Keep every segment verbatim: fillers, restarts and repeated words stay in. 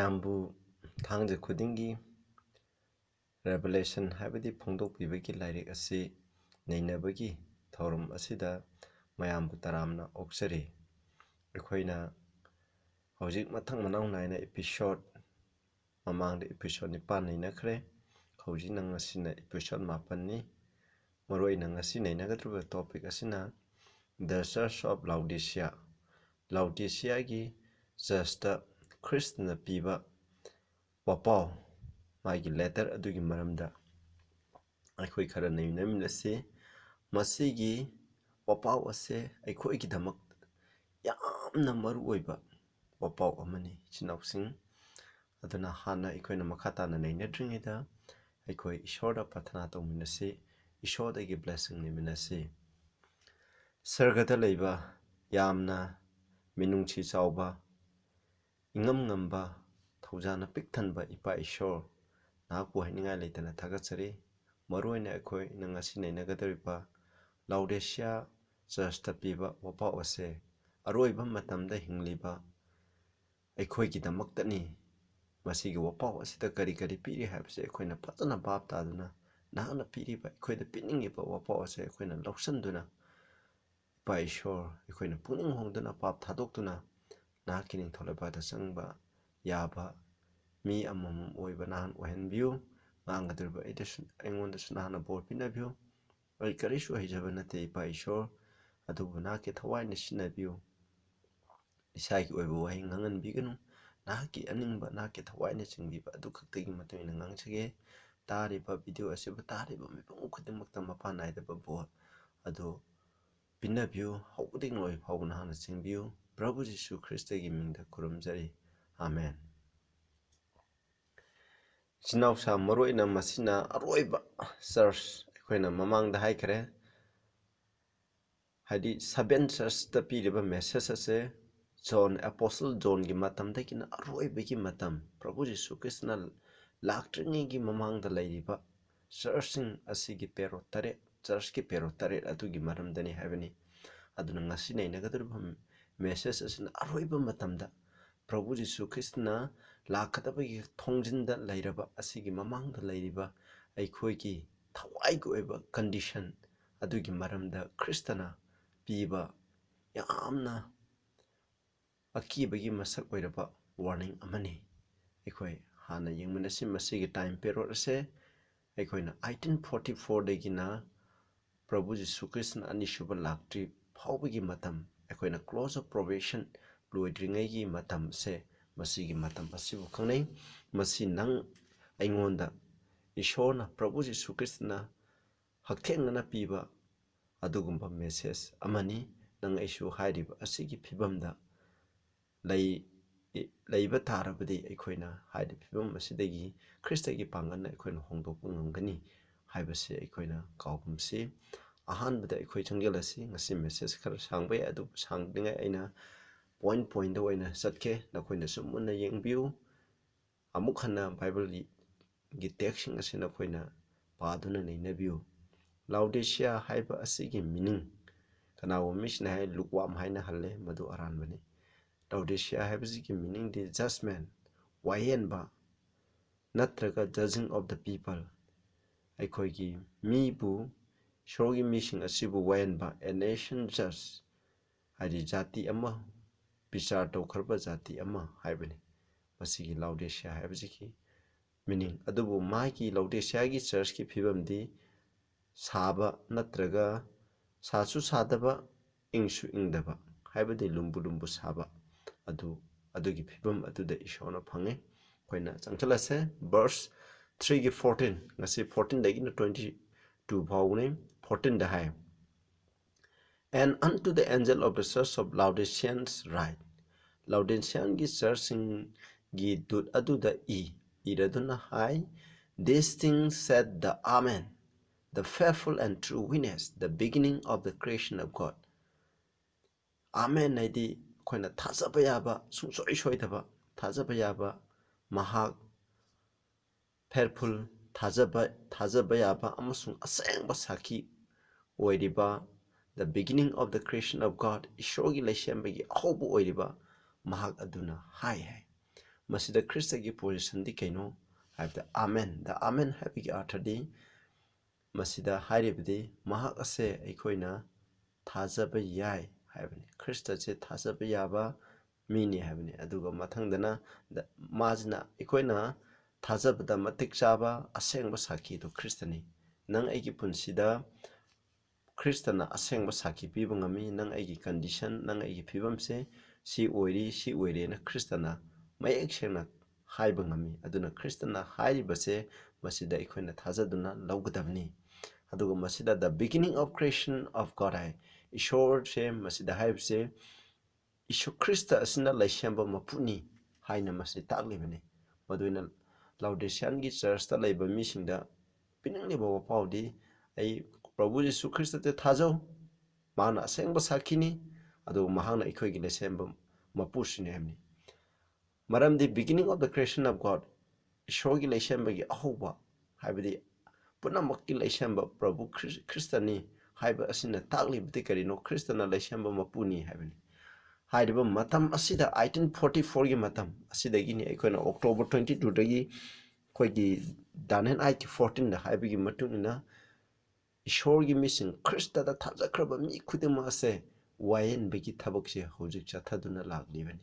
ꯃꯌꯥꯝꯕꯨ ꯊꯥꯡꯖ ꯈꯨꯗꯤꯡꯒꯤ Revelation ꯍꯥꯏꯕꯗꯤ ꯐꯣꯡꯗꯣꯛꯄꯤꯕꯒꯤ ꯂꯥꯏꯔꯤꯛ ꯑꯁꯤ ꯅꯩꯅꯕꯒꯤ ꯊꯧꯔꯝ ꯑꯁꯤꯗ ꯃꯌꯥꯝꯕꯨ ꯇꯔꯥꯝꯅ ꯑꯣꯛꯆꯔꯤ꯫ ꯑꯩꯈꯣꯏꯅ ꯍꯧꯖꯤꯛ ꯃꯊꯪ ꯃꯅꯥꯎ ꯅꯥꯏꯅ episode, ꯃꯃꯥꯡꯗ episode ꯅꯤꯄꯥꯟ ꯅꯩꯅꯈ꯭ꯔꯦ꯫ ꯍꯧꯖꯤꯛꯅ ꯉꯁꯤꯅ episode ꯃꯥꯄꯟꯅꯤ꯫ ꯃꯔꯨ ꯑꯣꯏꯅ ꯉꯁꯤ ꯅꯩꯅꯒꯗꯧꯔꯤꯕ topic ꯑꯁꯤꯅ The Church of Laodicea, ꯂꯥꯎꯗꯤꯁꯤꯌꯥꯒꯤ churchꯇ ꯈ꯭ꯔꯤꯁꯇꯅ ꯄꯤꯕ ꯋꯥꯄꯥꯎ, ꯃꯥꯒꯤ letter ꯑꯗꯨꯒꯤ ꯃꯔꯝꯗ ꯑꯩꯈꯣꯏ ꯈꯔ ꯅꯩꯅꯃꯤꯟꯅꯁꯤ꯫ ꯃꯁꯤꯒꯤ ꯋꯥꯄꯥꯎ ꯑꯁꯦ ꯑꯩꯈꯣꯏꯒꯤꯗꯃꯛ ꯌꯥꯝꯅ ꯃꯔꯨ ꯑꯣꯏꯕ ꯋꯥꯄꯥꯎ ꯑꯃꯅꯤ, ꯏꯆꯤꯟ ꯏꯅꯥꯎꯁꯤꯡ꯫ ꯑꯗꯨꯅ ꯍꯥꯟꯅ ꯑꯩꯈꯣꯏꯅ ꯃꯈꯥ ꯇꯥꯅ ꯅꯩꯅꯗ꯭ꯔꯤꯉꯩꯗ ꯑꯩꯈꯣꯏ ꯏꯁꯣꯔꯗ ꯄ꯭ꯔꯥꯊꯅꯥ ꯇꯧꯃꯤꯟꯅꯁꯤ, ꯏꯁꯣꯔꯗꯒꯤ blessing ꯅꯤꯃꯤꯟꯅꯁꯤ꯫ ꯁꯔꯒꯗ ꯂꯩꯕ ꯌꯥꯝꯅ ꯃꯤꯅꯨꯡꯁꯤ ꯆꯥꯎꯕ, ꯏꯉꯝ ꯉꯝꯕ, ꯊꯧꯖꯥꯜꯅ ꯄꯤꯛ ꯊꯟꯕ ꯏꯄꯥ ꯏꯁꯣꯔ, ꯅꯍꯥꯛꯄꯨ ꯍꯥꯏꯅꯤꯡꯉꯥꯏ ꯂꯩꯇꯅ ꯊꯥꯒꯠꯆꯔꯤ꯫ ꯃꯔꯨꯑꯣꯏꯅ ꯑꯩꯈꯣꯏꯅ ꯉꯁꯤ ꯅꯩꯅꯒꯗꯧꯔꯤꯕ ꯂꯥꯎꯗꯦꯁꯤꯌꯥ churchꯇ ꯄꯤꯕ ꯋꯥꯄꯥꯎ ꯑꯁꯦ ꯑꯔꯣꯏꯕ ꯃꯇꯝꯗ ꯍꯤꯡꯂꯤꯕ ꯑꯩꯈꯣꯏꯒꯤꯗꯃꯛꯇꯅꯤ꯫ ꯃꯁꯤꯒꯤ ꯋꯥꯄꯥꯎ ꯑꯁꯤꯗ ꯀꯔꯤ ꯀꯔꯤ ꯄꯤꯔꯤ ꯍꯥꯏꯕꯁꯦ ꯑꯩꯈꯣꯏꯅ ꯐꯖꯅ ꯚꯥꯞ ꯇꯥꯗꯨꯅ, ꯅꯍꯥꯛꯅ ꯄꯤꯔꯤꯕ, ꯑꯩꯈꯣꯏꯗ ꯄꯤꯅꯤꯡꯉꯤꯕ ꯋꯥꯄꯥꯎ ꯑꯁꯦ ꯑꯩꯈꯣꯏꯅ ꯂꯧꯁꯤꯟꯗꯨꯅ, ꯏꯄꯥ ꯏꯁꯣꯔ, ꯑꯩꯈꯣꯏꯅ ꯄꯨꯛꯅꯤꯡ ꯍꯣꯡꯗꯨꯅ ꯄꯥꯞ ꯊꯥꯗꯣꯛꯇꯨꯅ ꯅꯍꯥꯛꯀꯤ ꯅꯤꯡꯊꯧ ꯂꯩꯕꯥꯛꯇ ꯆꯪꯕ ꯌꯥꯕ ꯃꯤ ꯑꯃꯃꯝ ꯑꯣꯏꯕ ꯅꯍꯥꯛꯅ ꯑꯣꯏꯍꯟꯕꯤꯌꯨ꯫ ꯉꯥꯡꯒꯗꯧꯔꯤꯕ ꯑꯩꯗꯁꯨ, ꯑꯩꯉꯣꯟꯗꯁꯨ ꯅꯍꯥꯛꯅ ꯕꯣꯔ ꯄꯤꯅꯕꯤꯌꯨ꯫ ꯑꯩ ꯀꯔꯤꯁꯨ ꯍꯩꯖꯕ ꯅꯠꯇꯦ, ꯏꯄꯥ ꯏꯁꯣꯔ, ꯑꯗꯨꯕꯨ ꯅꯍꯥꯛꯀꯤ ꯊꯋꯥꯏꯅ ꯁꯤꯖꯤꯟꯅꯕꯤꯌꯨ꯫ ꯏꯁꯥꯒꯤ ꯑꯣꯏꯕ ꯋꯥꯍꯩ ꯉꯥꯡꯍꯟꯕꯤꯒꯅꯨ꯫ ꯅꯍꯥꯛꯀꯤ ꯑꯅꯤꯡꯕ, ꯅꯍꯥꯛꯀꯤ ꯊꯋꯥꯏꯅ ꯆꯤꯡꯕꯤꯕ ꯑꯗꯨ ꯈꯛꯇꯒꯤ ꯃꯇꯨꯡ ꯏꯟꯅ ꯉꯥꯡꯖꯒꯦ꯫ ꯇꯥꯔꯤꯕ video ꯑꯁꯤꯕꯨ ꯇꯥꯔꯤꯕ ꯃꯤꯄꯨꯝ ꯈꯨꯗꯤꯡꯃꯛꯇ ꯃꯄꯥꯟ ꯅꯥꯏꯗꯕ ꯕꯣꯔ ꯑꯗꯨ ꯄꯤꯅꯕꯤꯌꯨ꯫ ꯍꯧꯕꯗꯒꯤ ꯂꯣꯏ ꯐꯥꯎꯕ ꯅꯍꯥꯛꯅ ꯆꯦꯟꯕꯤꯌꯨ꯫ ꯄ꯭ꯔꯚꯨ ꯖꯤꯁꯨ ꯈ꯭ꯔꯤꯁꯇꯒꯤ ꯃꯤꯡꯗ ꯈꯨꯔꯨꯝꯖꯔꯤ꯫ ꯑꯥꯃꯦꯟ꯫ ꯏꯆꯤꯟ ꯏꯅꯥꯎꯁꯥ, ꯃꯔꯨꯑꯣꯏꯅ ꯃꯁꯤꯅ ꯑꯔꯣꯏꯕ church, ꯑꯩꯈꯣꯏꯅ ꯃꯃꯥꯡꯗ ꯍꯥꯏꯈ꯭ꯔꯦ, ꯍꯥꯏꯗꯤ seven churchꯇ ꯄꯤꯔꯤꯕ message ꯑꯁꯦ ꯖꯣꯟ, apostle ꯖꯣꯟꯒꯤ ꯃꯇꯝꯗꯒꯤꯅ ꯑꯔꯣꯏꯕꯒꯤ ꯃꯇꯝ, ꯄ꯭ꯔꯚꯨ ꯖꯤꯁꯨ ꯈ꯭ꯔꯤꯁꯇꯅ ꯂꯥꯛꯇ꯭ꯔꯤꯉꯩꯒꯤ ꯃꯃꯥꯡꯗ ꯂꯩꯔꯤꯕ churchꯁꯤꯡ ꯑꯁꯤꯒꯤ ꯄꯦꯔꯣꯠ ꯇꯔꯦꯠ, churchꯀꯤ ꯄꯦꯔꯣꯠ ꯇꯔꯦꯠ ꯑꯗꯨꯒꯤ ꯃꯔꯝꯗꯅꯤ ꯍꯥꯏꯕꯅꯤ꯫ ꯑꯗꯨꯅ ꯉꯁꯤ ꯅꯩꯅꯒꯗꯧꯔꯤꯕ message ꯑꯁꯤꯅ ꯑꯔꯣꯏꯕ ꯃꯇꯝꯗ ꯄ꯭ꯔꯚꯨ ꯖꯤꯁꯨ ꯈ꯭ꯔꯤꯁꯇꯅ ꯂꯥꯛꯀꯗꯕꯒꯤ ꯊꯣꯡꯖꯤꯟꯗ ꯂꯩꯔꯕ, ꯑꯁꯤꯒꯤ ꯃꯃꯥꯡꯗ ꯂꯩꯔꯤꯕ ꯑꯩꯈꯣꯏꯒꯤ ꯊꯋꯥꯏꯒꯤ ꯑꯣꯏꯕ condition ꯑꯗꯨꯒꯤ ꯃꯔꯝꯗ ꯈ꯭ꯔꯤꯁꯇꯅ ꯄꯤꯕ ꯌꯥꯝꯅ ꯑꯀꯤꯕꯒꯤ ꯃꯁꯛ ꯑꯣꯏꯔꯕ warning ꯑꯃꯅꯤ꯫ ꯑꯩꯈꯣꯏ ꯍꯥꯟꯅ ꯌꯦꯡꯃꯤꯟꯅꯁꯤ꯫ ꯃꯁꯤꯒꯤ time period ꯑꯁꯦ ꯑꯩꯈꯣꯏꯅ eighteen forty fourꯗꯒꯤꯅ ꯄ꯭ꯔꯚꯨ ꯖꯤꯁꯨ ꯈ꯭ꯔꯤꯁꯇꯅ ꯑꯅꯤꯁꯨꯕ ꯂꯥꯛꯇ꯭ꯔꯤ ꯐꯥꯎꯕꯒꯤ ꯃꯇꯝ, ꯑꯩꯈꯣꯏꯅ close of probation ꯂꯣꯏꯗ꯭ꯔꯤꯉꯩꯒꯤ ꯃꯇꯝꯁꯦ, ꯃꯁꯤꯒꯤ ꯃꯇꯝ ꯑꯁꯤꯕꯨ ꯈꯪꯅꯩ꯫ ꯃꯁꯤ ꯅꯪ ꯑꯩꯉꯣꯟꯗ ꯏꯁꯣꯔꯅ, ꯄ꯭ꯔꯚꯨ ꯖꯤꯁꯨ ꯈ꯭ꯔꯤꯁꯇꯅ ꯍꯛꯊꯦꯡꯅꯅ ꯄꯤꯕ ꯑꯗꯨꯒꯨꯝꯕ message ꯑꯃꯅꯤ꯫ ꯅꯪ ꯑꯩꯁꯨ ꯍꯥꯏꯔꯤꯕ ꯑꯁꯤꯒꯤ ꯐꯤꯕꯝꯗ ꯂꯩ, ꯂꯩꯕ ꯇꯥꯔꯕꯗꯤ ꯑꯩꯈꯣꯏꯅ ꯍꯥꯏꯔꯤꯕ ꯐꯤꯕꯝ ꯑꯁꯤꯗꯒꯤ ꯈ꯭ꯔꯤꯁꯇꯒꯤ ꯄꯥꯡꯒꯜꯅ ꯑꯩꯈꯣꯏꯅ ꯍꯣꯡꯗꯣꯛꯄ ꯉꯝꯒꯅꯤ ꯍꯥꯏꯕꯁꯤ ꯑꯩꯈꯣꯏꯅ ꯀꯥꯎꯒꯨꯝꯁꯤ꯫ ꯑꯍꯥꯟꯕꯗ ꯑꯩꯈꯣꯏ ꯆꯪꯁꯤꯜꯂꯁꯤ꯫ ꯉꯁꯤ message ꯈꯔ ꯁꯥꯡꯕ ꯌꯥꯏ, ꯑꯗꯨꯕꯨ ꯁꯥꯡꯗ꯭ꯔꯤꯉꯩ ꯑꯩꯅ point pointꯗ ꯑꯣꯏꯅ ꯆꯠꯀꯦ꯫ ꯅꯈꯣꯏꯅꯁꯨ ꯃꯨꯟꯅ ꯌꯦꯡꯕꯤꯌꯨ꯫ ꯑꯃꯨꯛ ꯍꯟꯅ Bibleꯒꯤ textꯁꯤꯡ ꯑꯁꯤ ꯅꯈꯣꯏꯅ ꯄꯥꯗꯨꯅ ꯅꯩꯅꯕꯤꯌꯨ꯫ ꯂꯥꯎꯗꯤꯁꯤꯌꯥ ꯍꯥꯏꯕ ꯑꯁꯤꯒꯤ meaning, ꯀꯅꯥꯒꯨꯝꯕ ꯃꯤꯁꯤꯡꯅ ꯍꯥꯏ lukewarm ꯍꯥꯏꯅ ꯍꯜꯂꯦ, ꯃꯗꯨ ꯑꯔꯥꯟꯕꯅꯤ꯫ ꯂꯥꯎꯗꯤꯁꯤꯌꯥ ꯍꯥꯏꯕꯁꯤꯒꯤ meaningꯗꯤ judgment, ꯋꯥꯌꯦꯟꯕ, ꯅꯠꯇ꯭ꯔꯒ judging of the people, ꯑꯩꯈꯣꯏꯒꯤ ꯃꯤꯕꯨ, ꯏꯁꯣꯔꯒꯤ ꯃꯤꯁꯤꯡ ꯑꯁꯤꯕꯨ ꯋꯥꯌꯦꯟꯕ, a nation judge, ꯍꯥꯏꯗꯤ ꯖꯥꯇꯤ ꯑꯃ ꯕꯤꯆꯥꯔ ꯇꯧꯈ꯭ꯔꯕ ꯖꯥꯇꯤ ꯑꯃ ꯍꯥꯏꯕꯅꯤ꯫ ꯃꯁꯤꯒꯤ ꯂꯥꯎꯗꯤꯁꯤꯌꯥ ꯍꯥꯏꯕꯁꯤꯒꯤ meaning꯫ ꯑꯗꯨꯕꯨ ꯃꯥꯒꯤ ꯂꯥꯎꯗꯤꯁꯤꯌꯥꯒꯤ churchꯀꯤ ꯐꯤꯕꯝꯗꯤ ꯁꯥꯕ ꯅꯠꯇ꯭ꯔꯒ ꯁꯥꯁꯨ ꯁꯥꯗꯕ, ꯏꯪꯁꯨ ꯏꯪꯗꯕ, ꯍꯥꯏꯕꯗꯤ ꯂꯨꯝꯕꯨ ꯂꯨꯝꯕꯨ ꯁꯥꯕ, ꯑꯗꯨ, ꯑꯗꯨꯒꯤ ꯐꯤꯕꯝ ꯑꯗꯨꯗ ꯏꯁꯣꯔꯅ ꯐꯪꯉꯤ꯫ ꯑꯩꯈꯣꯏꯅ ꯆꯪꯁꯤꯜꯂꯁꯦ, verse threeꯒꯤ fourteen, ꯉꯁꯤ fourteenꯗꯒꯤꯅ twenty two ꯐꯥꯎꯕꯅꯤ꯫ Fourteenꯗ high, "And unto the angel of the church of Laodiceans write," ꯂꯥꯎꯗꯤꯁꯤꯌꯥꯟꯒꯤ churchꯁꯤꯡꯒꯤ ꯗꯨꯠ ꯑꯗꯨꯗ E, ꯏꯔꯗꯨꯅ high, "This thing said the Amen, the faithful and true witness, the beginning of the creation of God." Amen ꯍꯥꯏꯗꯤ ꯑꯩꯈꯣꯏꯅ ꯊꯥꯖꯕ ꯌꯥꯕ, ꯁꯨꯡꯁꯣꯏ ꯁꯣꯏꯗꯕ ꯊꯥꯖꯕ ꯌꯥꯕ, ꯃꯍꯥꯛ faithful, ꯊꯥꯖꯕ, ꯊꯥꯖꯕ ꯌꯥꯕ ꯑꯃꯁꯨꯡ ꯑꯁꯦꯡꯕ ꯁꯥꯈꯤ ꯑꯣꯏꯔꯤꯕ, the beginning of the creation of God, ꯏꯁꯣꯔꯒꯤ ꯂꯩꯁꯦꯝꯕꯒꯤ ꯑꯍꯧꯕ ꯑꯣꯏꯔꯤꯕ ꯃꯍꯥꯛ ꯑꯗꯨꯅ ꯍꯥꯏ ꯍꯥꯏ꯫ ꯃꯁꯤꯗ ꯈ꯭ꯔꯤꯁꯇꯒꯤ ꯄꯣꯖꯤꯁꯟꯗꯤ ꯀꯩꯅꯣ ꯍꯥꯏꯕꯗ, ꯑꯥꯃꯦꯟ꯫ ꯗ ꯑꯥꯃꯦꯟ ꯍꯥꯏꯕꯒꯤ ꯑꯥꯔꯊꯗꯤ ꯃꯁꯤꯗ ꯍꯥꯏꯔꯤꯕꯗꯤ ꯃꯍꯥꯛ ꯑꯁꯦ ꯑꯩꯈꯣꯏꯅ ꯊꯥꯖꯕ ꯌꯥꯏ ꯍꯥꯏꯕꯅꯤ꯫ ꯈ꯭ꯔꯤꯁꯇꯁꯦ ꯊꯥꯖꯕ ꯌꯥꯕ ꯃꯤꯅꯤ ꯍꯥꯏꯕꯅꯤ꯫ ꯑꯗꯨꯒ ꯃꯊꯪꯗꯅ ꯗ-, ꯃꯥꯁꯤꯅ ꯑꯩꯈꯣꯏꯅ ꯊꯥꯖꯕꯗ ꯃꯇꯤꯛ ꯆꯥꯕ ꯑꯁꯦꯡꯕ ꯁꯥꯈꯤ ꯑꯗꯨ ꯈ꯭ꯔꯤꯁꯇꯅꯤ꯫ ꯅꯪ ꯑꯩꯒꯤ ꯄꯨꯟꯁꯤꯗ ꯈ꯭ꯔꯤꯁꯇꯅ ꯑꯁꯦꯡꯕ ꯁꯥꯈꯤ ꯄꯤꯕ ꯉꯝꯃꯤ꯫ ꯅꯪ ꯑꯩꯒꯤ ꯀꯟꯗꯤꯁꯟ, ꯅꯪ ꯑꯩꯒꯤ ꯐꯤꯕꯝꯁꯦ ꯁꯤ ꯑꯣꯏꯔꯤ, ꯁꯤ ꯑꯣꯏꯔꯦꯅ ꯈ꯭ꯔꯤꯁꯇꯅ ꯃꯌꯦꯛ ꯁꯦꯡꯅ ꯍꯥꯏꯕ ꯉꯝꯃꯤ꯫ ꯑꯗꯨꯅ ꯈ꯭ꯔꯤꯁꯇꯅ ꯍꯥꯏꯔꯤꯕꯁꯦ ꯃꯁꯤꯗ ꯑꯩꯈꯣꯏꯅ ꯊꯥꯖꯗꯨꯅ ꯂꯧꯒꯗꯕꯅꯤ꯫ ꯑꯗꯨꯒ ꯃꯁꯤꯗ the beginning of creation of God ꯍꯥꯏ꯫ ꯏꯁꯣꯔꯁꯦ ꯃꯁꯤꯗ ꯍꯥꯏꯕꯁꯦ ꯏꯁꯨ ꯈ꯭ꯔꯤꯁꯇ ꯑꯁꯤꯅ ꯂꯩꯁꯦꯝꯕ ꯃꯄꯨꯅꯤ ꯍꯥꯏꯅ ꯃꯁꯤ ꯇꯥꯛꯂꯤꯕꯅꯤ꯫ ꯃꯗꯨꯅ ꯂꯥꯎꯗꯤꯁꯤꯌꯥꯟꯒꯤ ꯆꯔꯆꯇ ꯂꯩꯕ ꯃꯤꯁꯤꯡꯗ ꯄꯤꯅꯤꯡꯂꯤꯕ ꯋꯥꯐꯥꯎꯗꯤ, ꯑꯩ ꯄ꯭ꯔꯚꯨ ꯌꯤꯁꯨ ꯈ꯭ꯔꯤꯁꯇꯗ ꯊꯥꯖꯧ, ꯃꯍꯥꯛꯅ ꯑꯁꯦꯡꯕ ꯁꯥꯈꯤꯅꯤ, ꯑꯗꯨꯒ ꯃꯍꯥꯛꯅ ꯑꯩꯈꯣꯏꯒꯤ ꯂꯩꯁꯦꯝꯕ ꯃꯄꯨꯁꯤꯅꯤ ꯍꯥꯏꯕꯅꯤ꯫ ꯃꯔꯝꯗꯤ beginning of the creation of God, ꯏꯁꯣꯔꯒꯤ ꯂꯩꯁꯦꯝꯕꯒꯤ ꯑꯍꯧꯕ, ꯍꯥꯏꯕꯗꯤ ꯄꯨꯝꯅꯃꯛꯀꯤ ꯂꯩꯁꯦꯝꯕ ꯄ꯭ꯔꯚꯨ ꯈ꯭ꯔꯤ-, ꯈ꯭ꯔꯤꯁꯇꯅꯤ ꯍꯥꯏꯕ ꯑꯁꯤꯅ ꯇꯥꯛꯂꯤꯕꯗꯤ ꯀꯔꯤꯅꯣ? ꯈ꯭ꯔꯤꯁꯇꯅ ꯂꯩꯁꯦꯝꯕ ꯃꯄꯨꯅꯤ ꯍꯥꯏꯕꯅꯤ꯫ ꯍꯥꯏꯔꯤꯕ ꯃꯇꯝ ꯑꯁꯤꯗ, eighteen forty fourꯒꯤ ꯃꯇꯝ ꯑꯁꯤꯗꯒꯤꯅꯤ ꯑꯩꯈꯣꯏꯅ October twenty twoꯗꯒꯤ ꯑꯩꯈꯣꯏꯒꯤ Daniel eight fourteenꯗ ꯍꯥꯏꯕꯒꯤ ꯃꯇꯨꯡ ꯏꯟꯅ ꯏꯁꯣꯔꯒꯤ ꯃꯤꯁꯤꯡ ꯈ꯭ꯔꯤꯁꯇꯗ ꯊꯥꯖꯈ꯭ꯔꯕ ꯃꯤ ꯈꯨꯗꯤꯡꯃꯛ ꯑꯁꯦ ꯋꯥꯌꯦꯟꯕꯒꯤ ꯊꯕꯛꯁꯦ ꯍꯧꯖꯤꯛ ꯆꯠꯊꯗꯨꯅ ꯂꯥꯛꯂꯤꯕꯅꯤ꯫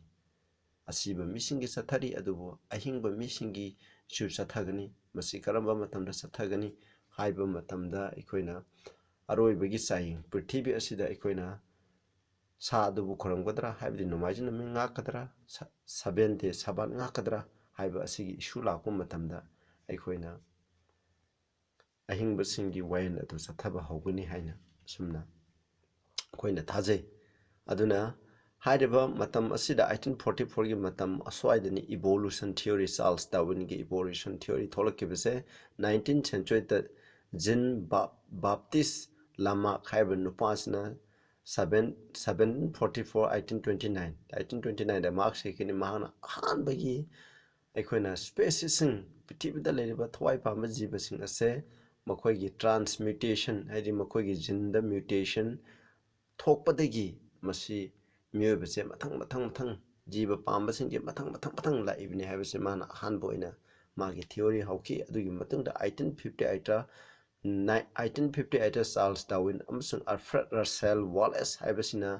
ꯑꯁꯤꯕ ꯃꯤꯁꯤꯡꯒꯤ ꯆꯠꯊꯔꯤ, ꯑꯗꯨꯕꯨ ꯑꯍꯤꯡꯕ ꯃꯤꯁꯤꯡꯒꯤꯁꯨ ꯆꯠꯊꯒꯅꯤ꯫ ꯃꯁꯤ ꯀꯔꯝꯕ ꯃꯇꯝꯗ ꯆꯠꯊꯒꯅꯤ ꯍꯥꯏꯕ ꯃꯇꯝꯗ ꯑꯩꯈꯣꯏꯅ ꯑꯔꯣꯏꯕꯒꯤ ꯆꯥꯌꯦꯡ, ꯄ꯭ꯔꯤꯊꯤꯕꯤ ꯑꯁꯤꯗ ꯑꯩꯈꯣꯏꯅ ꯁꯥ ꯑꯗꯨꯕꯨ ꯈꯨꯔꯨꯝꯒꯗ꯭ꯔꯥ, ꯍꯥꯏꯕꯗꯤ ꯅꯣꯡꯃꯥꯏꯖꯤꯡ ꯅꯨꯃꯤꯠ ꯉꯥꯛꯀꯗ꯭ꯔꯥ, ꯁ-, seven day ꯁꯕꯥꯠ ꯉꯥꯛꯀꯗ꯭ꯔꯥ ꯍꯥꯏꯕ ꯑꯁꯤꯒꯤ ꯏꯁꯨ ꯂꯥꯛꯄ ꯃꯇꯝꯗ ꯑꯩꯈꯣꯏꯅ ꯑꯍꯤꯡꯕꯁꯤꯡꯒꯤ ꯋꯥꯌꯦꯜ ꯑꯗꯨ ꯆꯠꯊꯕ ꯍꯧꯒꯅꯤ ꯍꯥꯏꯅ ꯑꯁꯨꯝꯅ ꯑꯩꯈꯣꯏꯅ ꯊꯥꯖꯩ꯫ ꯑꯗꯨꯅ ꯍꯥꯏꯔꯤꯕ ꯃꯇꯝ ꯑꯁꯤꯗ eighteen forty fourꯒꯤ ꯃꯇꯝ ꯑꯁ꯭ꯋꯥꯏꯗꯅꯤ evolution theory, ꯆꯥꯔꯜꯁ ꯗꯥꯔꯋꯤꯟꯒꯤ evolution theory ꯊꯣꯛꯂꯛꯈꯤꯕꯁꯦ꯫ Nineteenth centuryꯗ ꯖꯤꯟ ꯕꯥꯞ-, ꯕꯥꯞꯇꯤꯁ ꯂꯥꯃꯥꯛ ꯍꯥꯏꯕ ꯅꯨꯄꯥꯁꯤꯅ seven, seventeen forty four, eighteen twenty nine, eighteen twenty nineꯗ ꯃꯍꯥꯛ ꯁꯤꯈꯤꯅꯤ꯫ ꯃꯍꯥꯛꯅ ꯑꯍꯥꯟꯕꯒꯤ ꯑꯩꯈꯣꯏꯅ speciesꯁꯤꯡ, ꯄ꯭ꯔꯤꯊꯤꯕꯤꯗ ꯂꯩꯔꯤꯕ ꯊꯋꯥꯏ ꯄꯥꯟꯕ ꯖꯤꯕꯁꯤꯡ ꯑꯁꯦ ꯃꯈꯣꯏꯒꯤ transmutation, ꯍꯥꯏꯗꯤ ꯃꯈꯣꯏꯒꯤ ꯖꯤꯟꯗ mutation ꯊꯣꯛꯄꯗꯒꯤ ꯃꯁꯤ ꯃꯤꯑꯣꯏꯕꯁꯦ ꯃꯊꯪ ꯃꯊꯪ ꯃꯊꯪ ꯖꯤꯕ ꯄꯥꯝꯕꯁꯤꯡꯁꯦ ꯃꯊꯪ ꯃꯊꯪ ꯃꯊꯪ ꯂꯥꯛꯏꯕꯅꯤ ꯍꯥꯏꯕꯁꯦ ꯃꯥꯅ ꯑꯍꯥꯟꯕ ꯑꯣꯏꯅ ꯃꯥꯒꯤ theory ꯍꯧꯈꯤ꯫ ꯑꯗꯨꯒꯤ ꯃꯇꯨꯡꯗ eighteen fifty eight eighteen fifty eight Charles Darwin ꯑꯃꯁꯨꯡ Alfred Russel Wallace ꯍꯥꯏꯕꯁꯤꯅ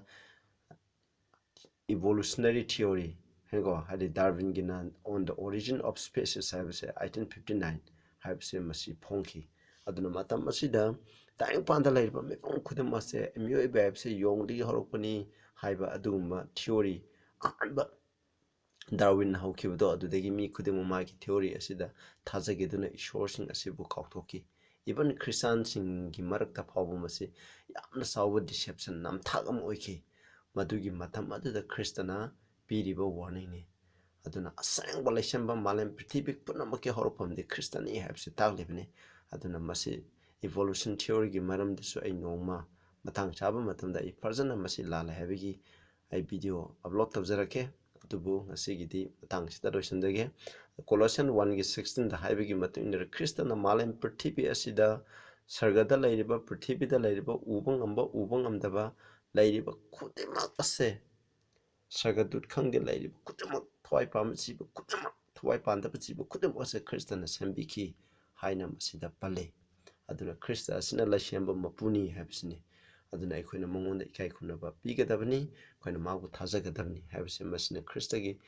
evolutionary theory ꯍꯥꯏꯀꯣ, ꯍꯥꯏꯗꯤ ꯗꯥꯔꯋꯤꯟꯒꯤꯅ On the Origin of Species ꯍꯥꯏꯕꯁꯦ eighteen fifty nine ꯍꯥꯏꯕꯁꯦ ꯃꯁꯤ ꯐꯣꯡꯈꯤ꯫ ꯑꯗꯨꯅ ꯃꯇꯝ ꯑꯁꯤꯗ ꯇꯥꯏꯕꯪꯄꯥꯟꯗ ꯂꯩꯔꯤꯕ ꯃꯤꯄꯨꯝ ꯈꯨꯗꯤꯡꯃꯛꯁꯦ ꯃꯤꯑꯣꯏꯕ ꯍꯥꯏꯕꯁꯦ ꯌꯣꯡꯗꯒꯤ ꯍꯧꯔꯛꯄꯅꯤ ꯍꯥꯏꯕ ꯑꯗꯨꯒꯨꯝꯕ theory ꯑꯍꯥꯟꯕ ꯗꯥꯔꯋꯤꯟꯅ ꯍꯧꯈꯤꯕꯗꯣ, ꯑꯗꯨꯗꯒꯤ ꯃꯤ ꯈꯨꯗꯤꯡꯃꯛ ꯃꯥꯒꯤ theory ꯑꯁꯤꯗ ꯊꯥꯖꯈꯤꯗꯨꯅ ꯏꯁꯣꯔꯁꯤꯡ ꯑꯁꯤꯕꯨ ꯀꯥꯎꯊꯣꯛꯈꯤ꯫ Even ꯈ꯭ꯔꯤꯁꯇꯥꯟꯁꯤꯡꯒꯤ ꯃꯔꯛꯇ ꯐꯥꯎꯕ ꯃꯁꯤ ꯌꯥꯝꯅ ꯆꯥꯎꯕ deception, ꯅꯝꯊꯥꯛ ꯑꯃ ꯑꯣꯏꯈꯤ꯫ ꯃꯗꯨꯒꯤ ꯃꯇꯝ ꯑꯗꯨꯗ ꯈ꯭ꯔꯤꯁꯇꯅ ꯄꯤꯔꯤꯕ warningꯅꯤ꯫ ꯑꯗꯨꯅ ꯑꯁꯦꯡꯕ ꯂꯩꯁꯦꯝꯕ ꯃꯥꯂꯦꯝ ꯄ꯭ꯔꯤꯊꯤꯕꯤ ꯄꯨꯝꯅꯃꯛꯀꯤ ꯍꯧꯔꯛꯐꯝꯗꯤ ꯈ꯭ꯔꯤꯁꯇꯅꯤ ꯍꯥꯏꯕꯁꯤ ꯇꯥꯛꯂꯤꯕꯅꯤ꯫ ꯑꯗꯨꯅ ꯃꯁꯤ evolution theoryꯒꯤ ꯃꯔꯝꯗꯁꯨ ꯑꯩ ꯅꯣꯡꯃ ꯃꯇꯥꯡ ꯆꯥꯕ ꯃꯇꯝꯗ ꯑꯩ ꯐꯖꯅ ꯃꯁꯤ ꯂꯥꯜꯂꯦ ꯍꯥꯏꯕꯒꯤ ꯑꯩ video upload ꯇꯧꯖꯔꯛꯀꯦ꯫ ꯑꯗꯨꯕꯨ ꯉꯁꯤꯒꯤꯗꯤ ꯃꯇꯥꯡꯁꯤꯗ ꯂꯣꯏꯁꯤꯟꯖꯒꯦ꯫ Colossians one ꯒꯤ sixteen ꯗ ꯍꯥꯏꯕꯒꯤ ꯃꯇꯨꯡ ꯏꯟꯅ ꯈ꯭ꯔꯤꯁꯇꯅ ꯃꯥꯂꯦꯝ ꯄ꯭ꯔꯤꯊꯤꯕꯤ ꯑꯁꯤꯗ, ꯁꯔꯒꯗ ꯂꯩꯔꯤꯕ, ꯄ꯭ꯔꯤꯊꯤꯕꯤꯗ ꯂꯩꯔꯤꯕ, ꯎꯕ ꯉꯝꯕ, ꯎꯕ ꯉꯝꯗꯕ ꯂꯩꯔꯤꯕ ꯈꯨꯗꯤꯡꯃꯛ ꯑꯁꯦ, ꯁꯔꯒꯗꯨꯠ ꯈꯪꯗꯦ, ꯂꯩꯔꯤꯕ ꯈꯨꯗꯤꯡꯃꯛ, ꯊꯋꯥꯏ ꯄꯥꯟꯕ ꯖꯤꯕ ꯈꯨꯗꯤꯡꯃꯛ, ꯊꯋꯥꯏ ꯄꯥꯟꯗꯕ ꯖꯤꯕ ꯈꯨꯗꯤꯡꯃꯛ ꯑꯁꯦ ꯈ꯭ꯔꯤꯁꯇꯅ ꯁꯦꯝꯕꯤꯈꯤ ꯍꯥꯏꯅ ꯃꯁꯤꯗ ꯄꯜꯂꯤ꯫ ꯑꯗꯨꯅ ꯈ꯭ꯔꯤꯁꯇ ꯑꯁꯤꯅ ꯂꯩꯁꯦꯝꯕ ꯃꯄꯨꯅꯤ ꯍꯥꯏꯕꯁꯤꯅꯤ꯫ ꯑꯗꯨꯅ ꯑꯩꯈꯣꯏꯅ ꯃꯉꯣꯟꯗ ꯏꯀꯥꯏ ꯈꯨꯝꯅꯕ ꯄꯤꯒꯗꯕꯅꯤ, ꯑꯩꯈꯣꯏꯅ ꯃꯥꯕꯨ ꯊꯥꯖꯒꯗꯕꯅꯤ ꯍꯥꯏꯕꯁꯤ ꯃꯁꯤꯅ ꯈ꯭ꯔꯤꯁꯇꯒꯤ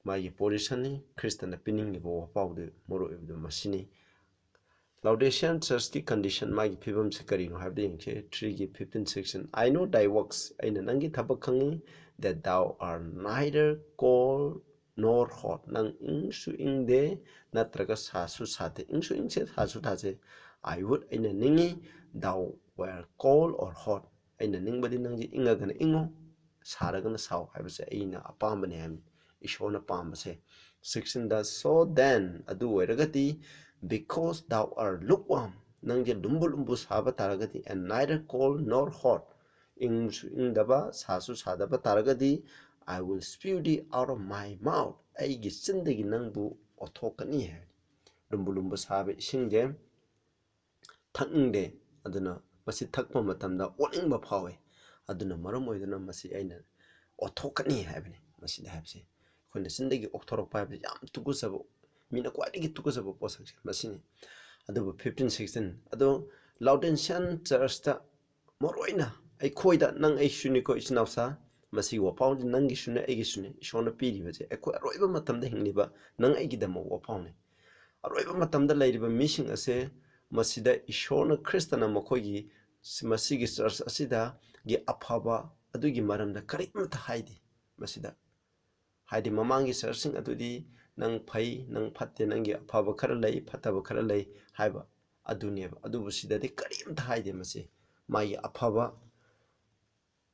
ꯃꯥꯒꯤ positionꯅꯤ꯫ ꯈ꯭ꯔꯤꯁꯇꯅ ꯄꯤꯅꯤꯡꯂꯤꯕ ꯋꯥꯄꯥꯎꯗꯨ ꯃꯔꯨꯑꯣꯏꯕꯗꯨ ꯃꯁꯤꯅꯤ꯫ Laodicean churchꯀꯤ condition, ꯃꯥꯒꯤ ꯐꯤꯕꯝꯁꯦ ꯀꯔꯤꯅꯣ ꯍꯥꯏꯕꯗꯨ ꯌꯦꯡꯁꯤ꯫ Threeꯒꯤ fifteen, sixteen, "I know thy works, ꯑꯩꯅ ꯅꯪꯒꯤ ꯊꯕꯛ ꯈꯪꯉꯤ, that thou art neither cold nor hot, ꯅꯪ ꯏꯪꯁꯨ ꯏꯪꯗꯦ ꯅꯠꯇ꯭ꯔꯒ ꯁꯥꯁꯨ ꯁꯥꯗꯦ꯫" ꯏꯪꯁꯨ ꯏꯪꯁꯦ, ꯁꯥꯁꯨ ꯁꯥꯁꯦ꯫ "I would, ꯑꯩꯅ ꯅꯤꯡꯉꯤ, thou were cold or hot, ꯑꯩꯅ ꯅꯤꯡꯕꯗꯤ ꯅꯪꯁꯦ ꯏꯪꯉꯒꯅ ꯏꯪꯉꯨ, ꯁꯥꯔꯒꯅ ꯁꯥꯎ ꯍꯥꯏꯕꯁꯦ ꯑꯩꯅ ꯑꯄꯥꯝꯕꯅꯦ" ꯍꯥꯏꯕꯅꯤ꯫ ꯏꯁꯣꯔꯅ ꯄꯥꯝꯕꯁꯦ꯫ Sixteen ꯗ, "So then, ꯑꯗꯨ ꯑꯣꯏꯔꯒꯗꯤ, because thou art lukewarm, ꯅꯪꯁꯦ ꯂꯨꯝꯕꯨ ꯂꯨꯝꯕꯨ ꯁꯥꯕ ꯇꯥꯔꯒꯗꯤ, and neither cold nor hot, ꯏꯪꯁꯨ ꯏꯪꯗꯕ, ꯁꯥꯁꯨ ꯁꯥꯗꯕ ꯇꯥꯔꯒꯗꯤ, I will spew thee out of my mouth, ꯑꯩꯒꯤ ꯆꯤꯟꯗꯒꯤ ꯅꯪꯕꯨ ꯑꯣꯠꯊꯣꯛꯀꯅꯤ" ꯍꯥꯏ꯫ ꯂꯨꯝꯕꯨ ꯂꯨꯝꯕꯨ ꯁꯥꯕ ꯏꯁꯤꯡꯁꯦ ꯊꯛꯅꯤꯡꯗꯦ꯫ ꯑꯗꯨꯅ ꯃꯁꯤ ꯊꯛꯄ ꯃꯇꯝꯗ ꯑꯣꯠꯅꯤꯡꯕ ꯐꯥꯎꯏ꯫ ꯑꯗꯨꯅ ꯃꯔꯝ ꯑꯣꯏꯗꯨꯅ ꯃꯁꯤ ꯑꯩꯅ ꯑꯣꯠꯊꯣꯛꯀꯅꯤ ꯍꯥꯏꯕꯅꯤ꯫ ꯃꯁꯤꯗ ꯍꯥꯏꯕꯁꯦ ꯑꯩꯈꯣꯏꯅ ꯆꯤꯟꯗꯒꯤ ꯑꯣꯛꯊꯣꯔꯛꯄ ꯍꯥꯏꯕꯁꯤ ꯌꯥꯝ ꯇꯨꯀꯠꯆꯕ, ꯃꯤꯅ ꯈ꯭ꯋꯥꯏꯗꯒꯤ ꯇꯨꯀꯠꯆꯕ ꯄꯣꯠꯁꯛꯁꯦ ꯃꯁꯤꯅꯤ꯫ ꯑꯗꯨꯕꯨ fifteen sixteen ꯑꯗꯣ Laodicean churchꯇ ꯃꯔꯨꯑꯣꯏꯅ ꯑꯩꯈꯣꯏꯗ, ꯅꯪ ꯑꯩꯁꯨꯅꯤꯀꯣ ꯏꯆꯤꯟ ꯏꯅꯥꯎꯁꯥ, ꯃꯁꯤꯒꯤ ꯋꯥꯐꯥꯎꯗꯤ ꯅꯪꯒꯤꯁꯨꯅꯦ ꯑꯩꯒꯤꯁꯨꯅꯦ꯫ ꯏꯁꯣꯔꯅ ꯄꯤꯔꯤꯕꯁꯦ ꯑꯩꯈꯣꯏ ꯑꯔꯣꯏꯕ ꯃꯇꯝꯗ ꯍꯤꯡꯂꯤꯕ ꯅꯪ ꯑꯩꯒꯤꯗꯃꯛ ꯋꯥꯐꯥꯎꯅꯤ꯫ ꯑꯔꯣꯏꯕ ꯃꯇꯝꯗ ꯂꯩꯔꯤꯕ ꯃꯤꯁꯤꯡ ꯑꯁꯦ ꯃꯁꯤꯗ ꯏꯁꯣꯔꯅ, ꯈ꯭ꯔꯤꯁꯇꯅ ꯃꯈꯣꯏꯒꯤ, ꯃꯁꯤꯒꯤ church ꯑꯁꯤꯗꯒꯤ ꯑꯐꯕ ꯑꯗꯨꯒꯤ ꯃꯔꯝꯗ ꯀꯔꯤꯃꯠꯇ ꯍꯥꯏꯗꯦ꯫ ꯃꯁꯤꯗ ꯍꯥꯏꯗꯤ ꯃꯃꯥꯡꯒꯤ churchꯁꯤꯡ ꯑꯗꯨꯗꯤ ꯅꯪ ꯐꯩ, ꯅꯪ ꯐꯠꯇꯦ, ꯅꯪꯒꯤ ꯑꯐꯕ ꯈꯔ ꯂꯩ, ꯐꯠꯇꯕ ꯈꯔ ꯂꯩ ꯍꯥꯏꯕ ꯑꯗꯨꯅꯦꯕ꯫ ꯑꯗꯨꯕꯨ ꯁꯤꯗꯗꯤ ꯀꯔꯤꯝꯇ ꯍꯥꯏꯗꯦ꯫ ꯃꯁꯤ ꯃꯥꯒꯤ ꯑꯐꯕ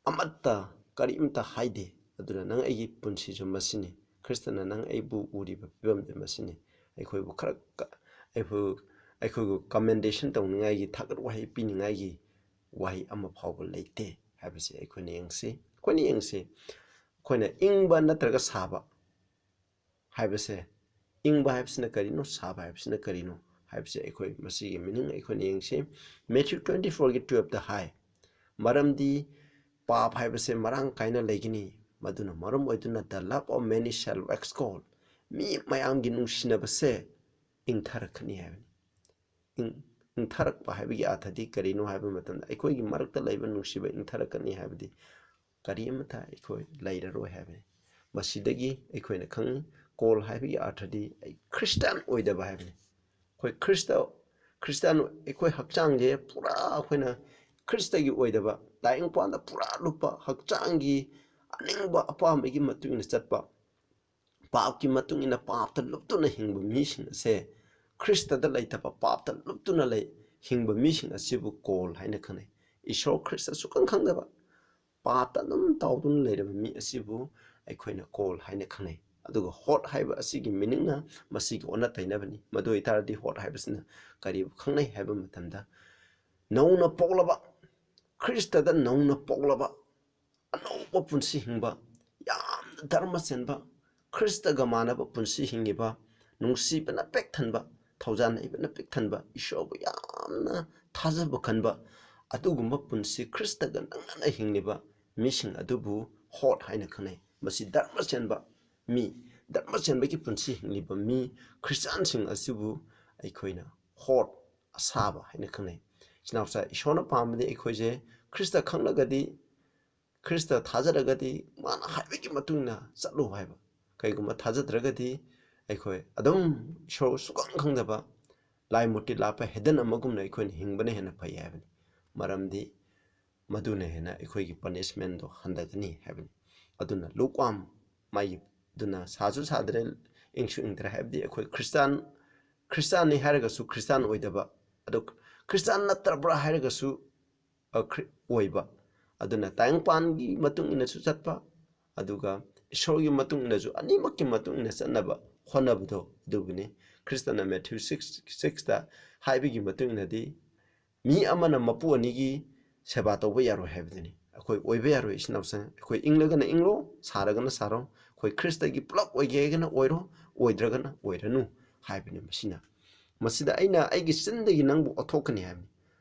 ꯑꯃꯠꯇ ꯀꯔꯤꯝꯇ ꯍꯥꯏꯗꯦ꯫ ꯑꯗꯨꯅ ꯅꯪ ꯑꯩꯒꯤ ꯄꯨꯟꯁꯤꯁꯨ ꯃꯁꯤꯅꯤ, ꯈ꯭ꯔꯤꯁꯇꯅ ꯅꯪ ꯑꯩꯕꯨ ꯎꯔꯤꯕ ꯐꯤꯕꯝꯗꯤ ꯃꯁꯤꯅꯤ꯫ ꯑꯩꯈꯣꯏꯕꯨ ꯈꯔ ꯀ-, ꯑꯩꯈꯣꯏ, ꯑꯩꯈꯣꯏꯕꯨ commendation ꯇꯧꯅꯤꯡꯉꯥꯏꯒꯤ, ꯊꯥꯒꯠ ꯋꯥꯍꯩ ꯄꯤꯅꯤꯡꯉꯥꯏꯒꯤ ꯋꯥꯍꯩ ꯑꯃ ꯐꯥꯎꯕ ꯂꯩꯇꯦ ꯍꯥꯏꯕꯁꯤ ꯑꯩꯈꯣꯏꯅ ꯌꯦꯡꯁꯤ꯫ ꯑꯩꯈꯣꯏꯅ ꯌꯦꯡꯁꯤ, ꯑꯩꯈꯣꯏꯅ ꯏꯪꯕ ꯅꯠꯇ꯭ꯔꯒ ꯁꯥꯕ ꯍꯥꯏꯕꯁꯦ, ꯏꯪꯕ ꯍꯥꯏꯕꯁꯤꯅ ꯀꯔꯤꯅꯣ, ꯁꯥꯕ ꯍꯥꯏꯕꯁꯤꯅ ꯀꯔꯤꯅꯣ ꯍꯥꯏꯕꯁꯦ ꯑꯩꯈꯣꯏ ꯃꯁꯤꯒꯤ meaning ꯑꯩꯈꯣꯏꯅ ꯌꯦꯡꯁꯤ꯫ Matthew twenty fourꯒꯤ twelveꯇ ꯍꯥꯏ, "ꯃꯔꯝꯗꯤ ꯄꯥꯞ ꯍꯥꯏꯕꯁꯦ ꯃꯔꯥꯡ ꯀꯥꯏꯅ ꯂꯩꯒꯅꯤ, ꯃꯗꯨꯅ ꯃꯔꯝ ꯑꯣꯏꯗꯨꯅ the love of many shall wax cold." ꯃꯤ ꯃꯌꯥꯝꯒꯤ ꯅꯨꯡꯁꯤꯅꯕꯁꯦ ꯏꯪꯊꯔꯛꯀꯅꯤ ꯍꯥꯏꯕꯅꯤ꯫ ꯏꯪ-, ꯏꯪꯊꯔꯛꯄ ꯍꯥꯏꯕꯒꯤ ꯑꯥꯔꯊꯗꯤ ꯀꯔꯤꯅꯣ ꯍꯥꯏꯕ ꯃꯇꯝꯗ, ꯑꯩꯈꯣꯏꯒꯤ ꯃꯔꯛꯇ ꯂꯩꯕ ꯅꯨꯡꯁꯤꯕ ꯏꯪꯊꯔꯛꯀꯅꯤ ꯍꯥꯏꯕꯗꯤ ꯀꯔꯤ ꯑꯃꯠꯇ ꯑꯩꯈꯣꯏ ꯂꯩꯔꯔꯣꯏ ꯍꯥꯏꯕꯅꯤ꯫ ꯃꯁꯤꯗꯒꯤ ꯑꯩꯈꯣꯏꯅ ꯈꯪꯉꯤ, cold ꯍꯥꯏꯕꯒꯤ ꯑꯥꯔꯊꯗꯤ ꯑꯩ ꯈ꯭ꯔꯤꯁꯇꯥꯟ ꯑꯣꯏꯗꯕ ꯍꯥꯏꯕꯅꯤ꯫ ꯑꯩꯈꯣꯏ ꯈ꯭ꯔꯤꯁꯇ, ꯈ꯭ꯔꯤꯁꯇꯥꯟ, ꯑꯩꯈꯣꯏ ꯍꯛꯆꯥꯡꯁꯦ ꯄꯨꯔꯥ ꯑꯩꯈꯣꯏꯅ ꯈ꯭ꯔꯤꯁꯇꯒꯤ ꯑꯣꯏꯗꯕ, ꯇꯥꯏꯕꯪꯄꯥꯟꯗ ꯄꯨꯔꯥ ꯂꯨꯞꯄ, ꯍꯛꯆꯥꯡꯒꯤ ꯑꯅꯤꯡꯕ ꯑꯄꯥꯝꯕꯒꯤ ꯃꯇꯨꯡ ꯏꯟꯅ ꯆꯠꯄ, ꯄꯥꯞꯀꯤ ꯃꯇꯨꯡ ꯏꯟꯅ ꯄꯥꯞꯇ ꯂꯨꯞꯇꯨꯅ ꯍꯤꯡꯕ ꯃꯤꯁꯤꯡ ꯑꯁꯦ ꯈ꯭ꯔꯤꯁꯇꯗ ꯂꯩꯇꯕ, ꯄꯥꯞꯇ ꯂꯨꯞꯇꯨꯅ ꯂꯩ, ꯍꯤꯡꯕ ꯃꯤꯁꯤꯡ ꯑꯁꯤꯕꯨ cold ꯍꯥꯏꯅ ꯈꯪꯅꯩ꯫ ꯏꯁꯣꯔ ꯈ꯭ꯔꯤꯁꯇ ꯁꯨꯛꯈꯪ ꯈꯪꯗꯕ, ꯄꯥꯞꯇ ꯑꯗꯨꯝ ꯇꯥꯎꯗꯨꯅ ꯂꯩꯔꯕ ꯃꯤ ꯑꯁꯤꯕꯨ ꯑꯩꯈꯣꯏꯅ cold ꯍꯥꯏꯅ ꯈꯪꯅꯩ꯫ ꯑꯗꯨꯒ hot ꯍꯥꯏꯕ ꯑꯁꯤꯒꯤ meaningꯅ ꯃꯁꯤꯒꯤ ꯑꯣꯟꯅ ꯇꯩꯅꯕꯅꯤ꯫ ꯃꯗꯨ ꯑꯣꯏꯇꯥꯔꯗꯤ hot ꯍꯥꯏꯕꯁꯤꯅ ꯀꯔꯤꯕꯨ ꯈꯪꯅꯩ ꯍꯥꯏꯕ ꯃꯇꯝꯗ, ꯅꯧꯅ ꯄꯣꯛꯂꯕ, ꯈ꯭ꯔꯤꯁꯇꯗ ꯅꯧꯅ ꯄꯣꯛꯂꯕ, ꯑꯅꯧꯕ ꯄꯨꯟꯁꯤ ꯍꯤꯡꯕ, ꯌꯥꯝꯅ ꯙꯔꯃ ꯆꯦꯟꯕ, ꯈ꯭ꯔꯤꯁꯇꯒ ꯃꯥꯟꯅꯕ ꯄꯨꯟꯁꯤ ꯍꯤꯡꯉꯤꯕ, ꯅꯨꯡꯁꯤꯕꯅ ꯄꯤꯛ ꯊꯟꯕ, ꯊꯧꯖꯥꯜ ꯍꯩꯕꯅ ꯄꯤꯛ ꯊꯟꯕ, ꯏꯁꯣꯔꯕꯨ ꯌꯥꯝꯅ ꯊꯥꯖꯕ ꯀꯟꯕ, ꯑꯗꯨꯒꯨꯝꯕ ꯄꯨꯟꯁꯤ ꯈ꯭ꯔꯤꯁꯇꯒ ꯅꯛꯅꯅ ꯍꯤꯡꯂꯤꯕ ꯃꯤꯁꯤꯡ ꯑꯗꯨꯕꯨ hot ꯍꯥꯏꯅ ꯈꯪꯅꯩ꯫ ꯃꯁꯤ ꯙꯔꯃ ꯆꯦꯟꯕ ꯃꯤ, ꯙꯔꯃ ꯆꯦꯟꯕꯒꯤ ꯄꯨꯟꯁꯤ ꯍꯤꯡꯂꯤꯕ ꯃꯤ ꯈ꯭ꯔꯤꯁꯇꯤꯌꯥꯟꯁꯤꯡ ꯑꯁꯤꯕꯨ ꯑꯩꯈꯣꯏꯅ ꯍꯣꯠ ꯑꯁꯥꯕ ꯍꯥꯏꯅ ꯈꯪꯅꯩ꯫ ꯏꯆꯤꯟ ꯏꯅꯥꯎꯁꯥ, ꯏꯁꯣꯔꯅ ꯄꯥꯝꯕꯗꯤ ꯑꯩꯈꯣꯏꯁꯦ ꯈ꯭ꯔꯤꯁꯇ ꯈꯪꯂꯒꯗꯤ, ꯈ꯭ꯔꯤꯁꯇ ꯊꯥꯖꯔꯒꯗꯤ ꯃꯥꯅ ꯍꯥꯏꯕꯒꯤ ꯃꯇꯨꯡ ꯏꯟꯅ ꯆꯠꯂꯨ ꯍꯥꯏꯕ꯫ ꯀꯩꯒꯨꯝꯕ ꯊꯥꯖꯗ꯭ꯔꯒꯗꯤ ꯑꯩꯈꯣꯏ ꯑꯗꯨꯝ ꯏꯁꯣꯔ ꯁꯨꯈꯪ ꯈꯪꯗꯕ ꯂꯥꯏ ꯃꯨꯔꯇꯤ ꯂꯥꯠꯄ ꯍꯦꯗꯟ ꯑꯃꯒꯨꯝꯅ ꯑꯩꯈꯣꯏꯅ ꯍꯤꯡꯕꯅ ꯍꯦꯟꯅ ꯐꯩ ꯍꯥꯏꯕꯅꯤ꯫ ꯃꯔꯝꯗꯤ ꯃꯗꯨꯅ ꯍꯦꯟꯅ ꯑꯩꯈꯣꯏꯒꯤ ꯄꯅꯤꯁꯃꯦꯟꯗꯣ ꯍꯟꯊꯒꯅꯤ ꯍꯥꯏꯕꯅꯤ꯫ ꯑꯗꯨꯅ lukewarm, ꯃꯥꯒꯤ, ꯑꯗꯨꯅ ꯁꯥꯁꯨ ꯁꯥꯗ꯭ꯔꯦ, ꯏꯪꯁꯨ ꯏꯪꯗ꯭ꯔꯦ ꯍꯥꯏꯕꯗꯤ ꯑꯩꯈꯣꯏ ꯈ꯭ꯔꯤꯁꯇꯥꯟ, ꯈ꯭ꯔꯤꯁꯇꯥꯟꯅꯤ ꯍꯥꯏꯔꯒꯁꯨ ꯈ꯭ꯔꯤꯁꯇꯥꯟ ꯑꯣꯏꯗꯕ, ꯑꯗꯨ ꯈ꯭ꯔꯤꯁꯇꯥꯟ ꯅꯠꯇ꯭ꯔꯕ꯭ꯔꯥ ꯍꯥꯏꯔꯒꯁꯨ ꯑ, ꯈ꯭ꯔꯤ-, ꯑꯣꯏꯕ꯫ ꯑꯗꯨꯅ ꯇꯥꯏꯕꯪꯄꯥꯟꯒꯤ ꯃꯇꯨꯡ ꯏꯟꯅꯁꯨ ꯆꯠꯄ, ꯑꯗꯨꯒ ꯏꯁꯣꯔꯒꯤ ꯃꯇꯨꯡ ꯏꯟꯅꯁꯨ, ꯑꯅꯤꯃꯛꯀꯤ ꯃꯇꯨꯡ ꯏꯟꯅ ꯆꯠꯅꯕ ꯍꯣꯠꯅꯕꯗꯣ ꯑꯗꯨꯕꯨꯅꯤ꯫ ꯈ꯭ꯔꯤꯁꯇꯅ ꯃꯦꯊ꯭ꯌꯨ ꯁꯤꯛꯁ, ꯁꯤꯛꯁꯇ ꯍꯥꯏꯕꯒꯤ ꯃꯇꯨꯡ ꯏꯟꯅꯗꯤ ꯃꯤ ꯑꯃꯅ ꯃꯄꯨ ꯑꯅꯤꯒꯤ ꯁꯦꯕꯥ ꯇꯧꯕ ꯌꯥꯔꯣꯏ ꯍꯥꯏꯕꯗꯨꯅꯤ꯫ ꯑꯩꯈꯣꯏ ꯑꯣꯏꯕ ꯌꯥꯔꯣꯏ, ꯏꯆꯤꯟ ꯏꯅꯥꯎꯁꯤꯡ꯫ ꯑꯩꯈꯣꯏ ꯏꯪꯂꯒꯅ ꯏꯪꯂꯣ, ꯁꯥꯔꯒꯅ ꯁꯥꯔꯣ꯫ ꯑꯩꯈꯣꯏ ꯈ꯭ꯔꯤꯁꯇꯒꯤ ꯄꯨꯂꯞ ꯑꯣꯏꯒꯦ ꯍꯥꯏꯔꯒꯅ ꯑꯣꯏꯔꯣ, ꯑꯣꯏꯗ꯭ꯔꯒꯅ ꯑꯣꯏꯔꯅꯨ ꯍꯥꯏꯕꯅꯤ ꯃꯁꯤꯅ꯫ ꯃꯁꯤꯗ ꯑꯩꯅ ꯑꯩꯒꯤ ꯆꯤꯟꯗꯒꯤ ꯅꯪꯕꯨ ꯑꯣꯠꯊꯣꯛꯀꯅꯤ ꯍꯥꯏꯕꯅꯤ꯫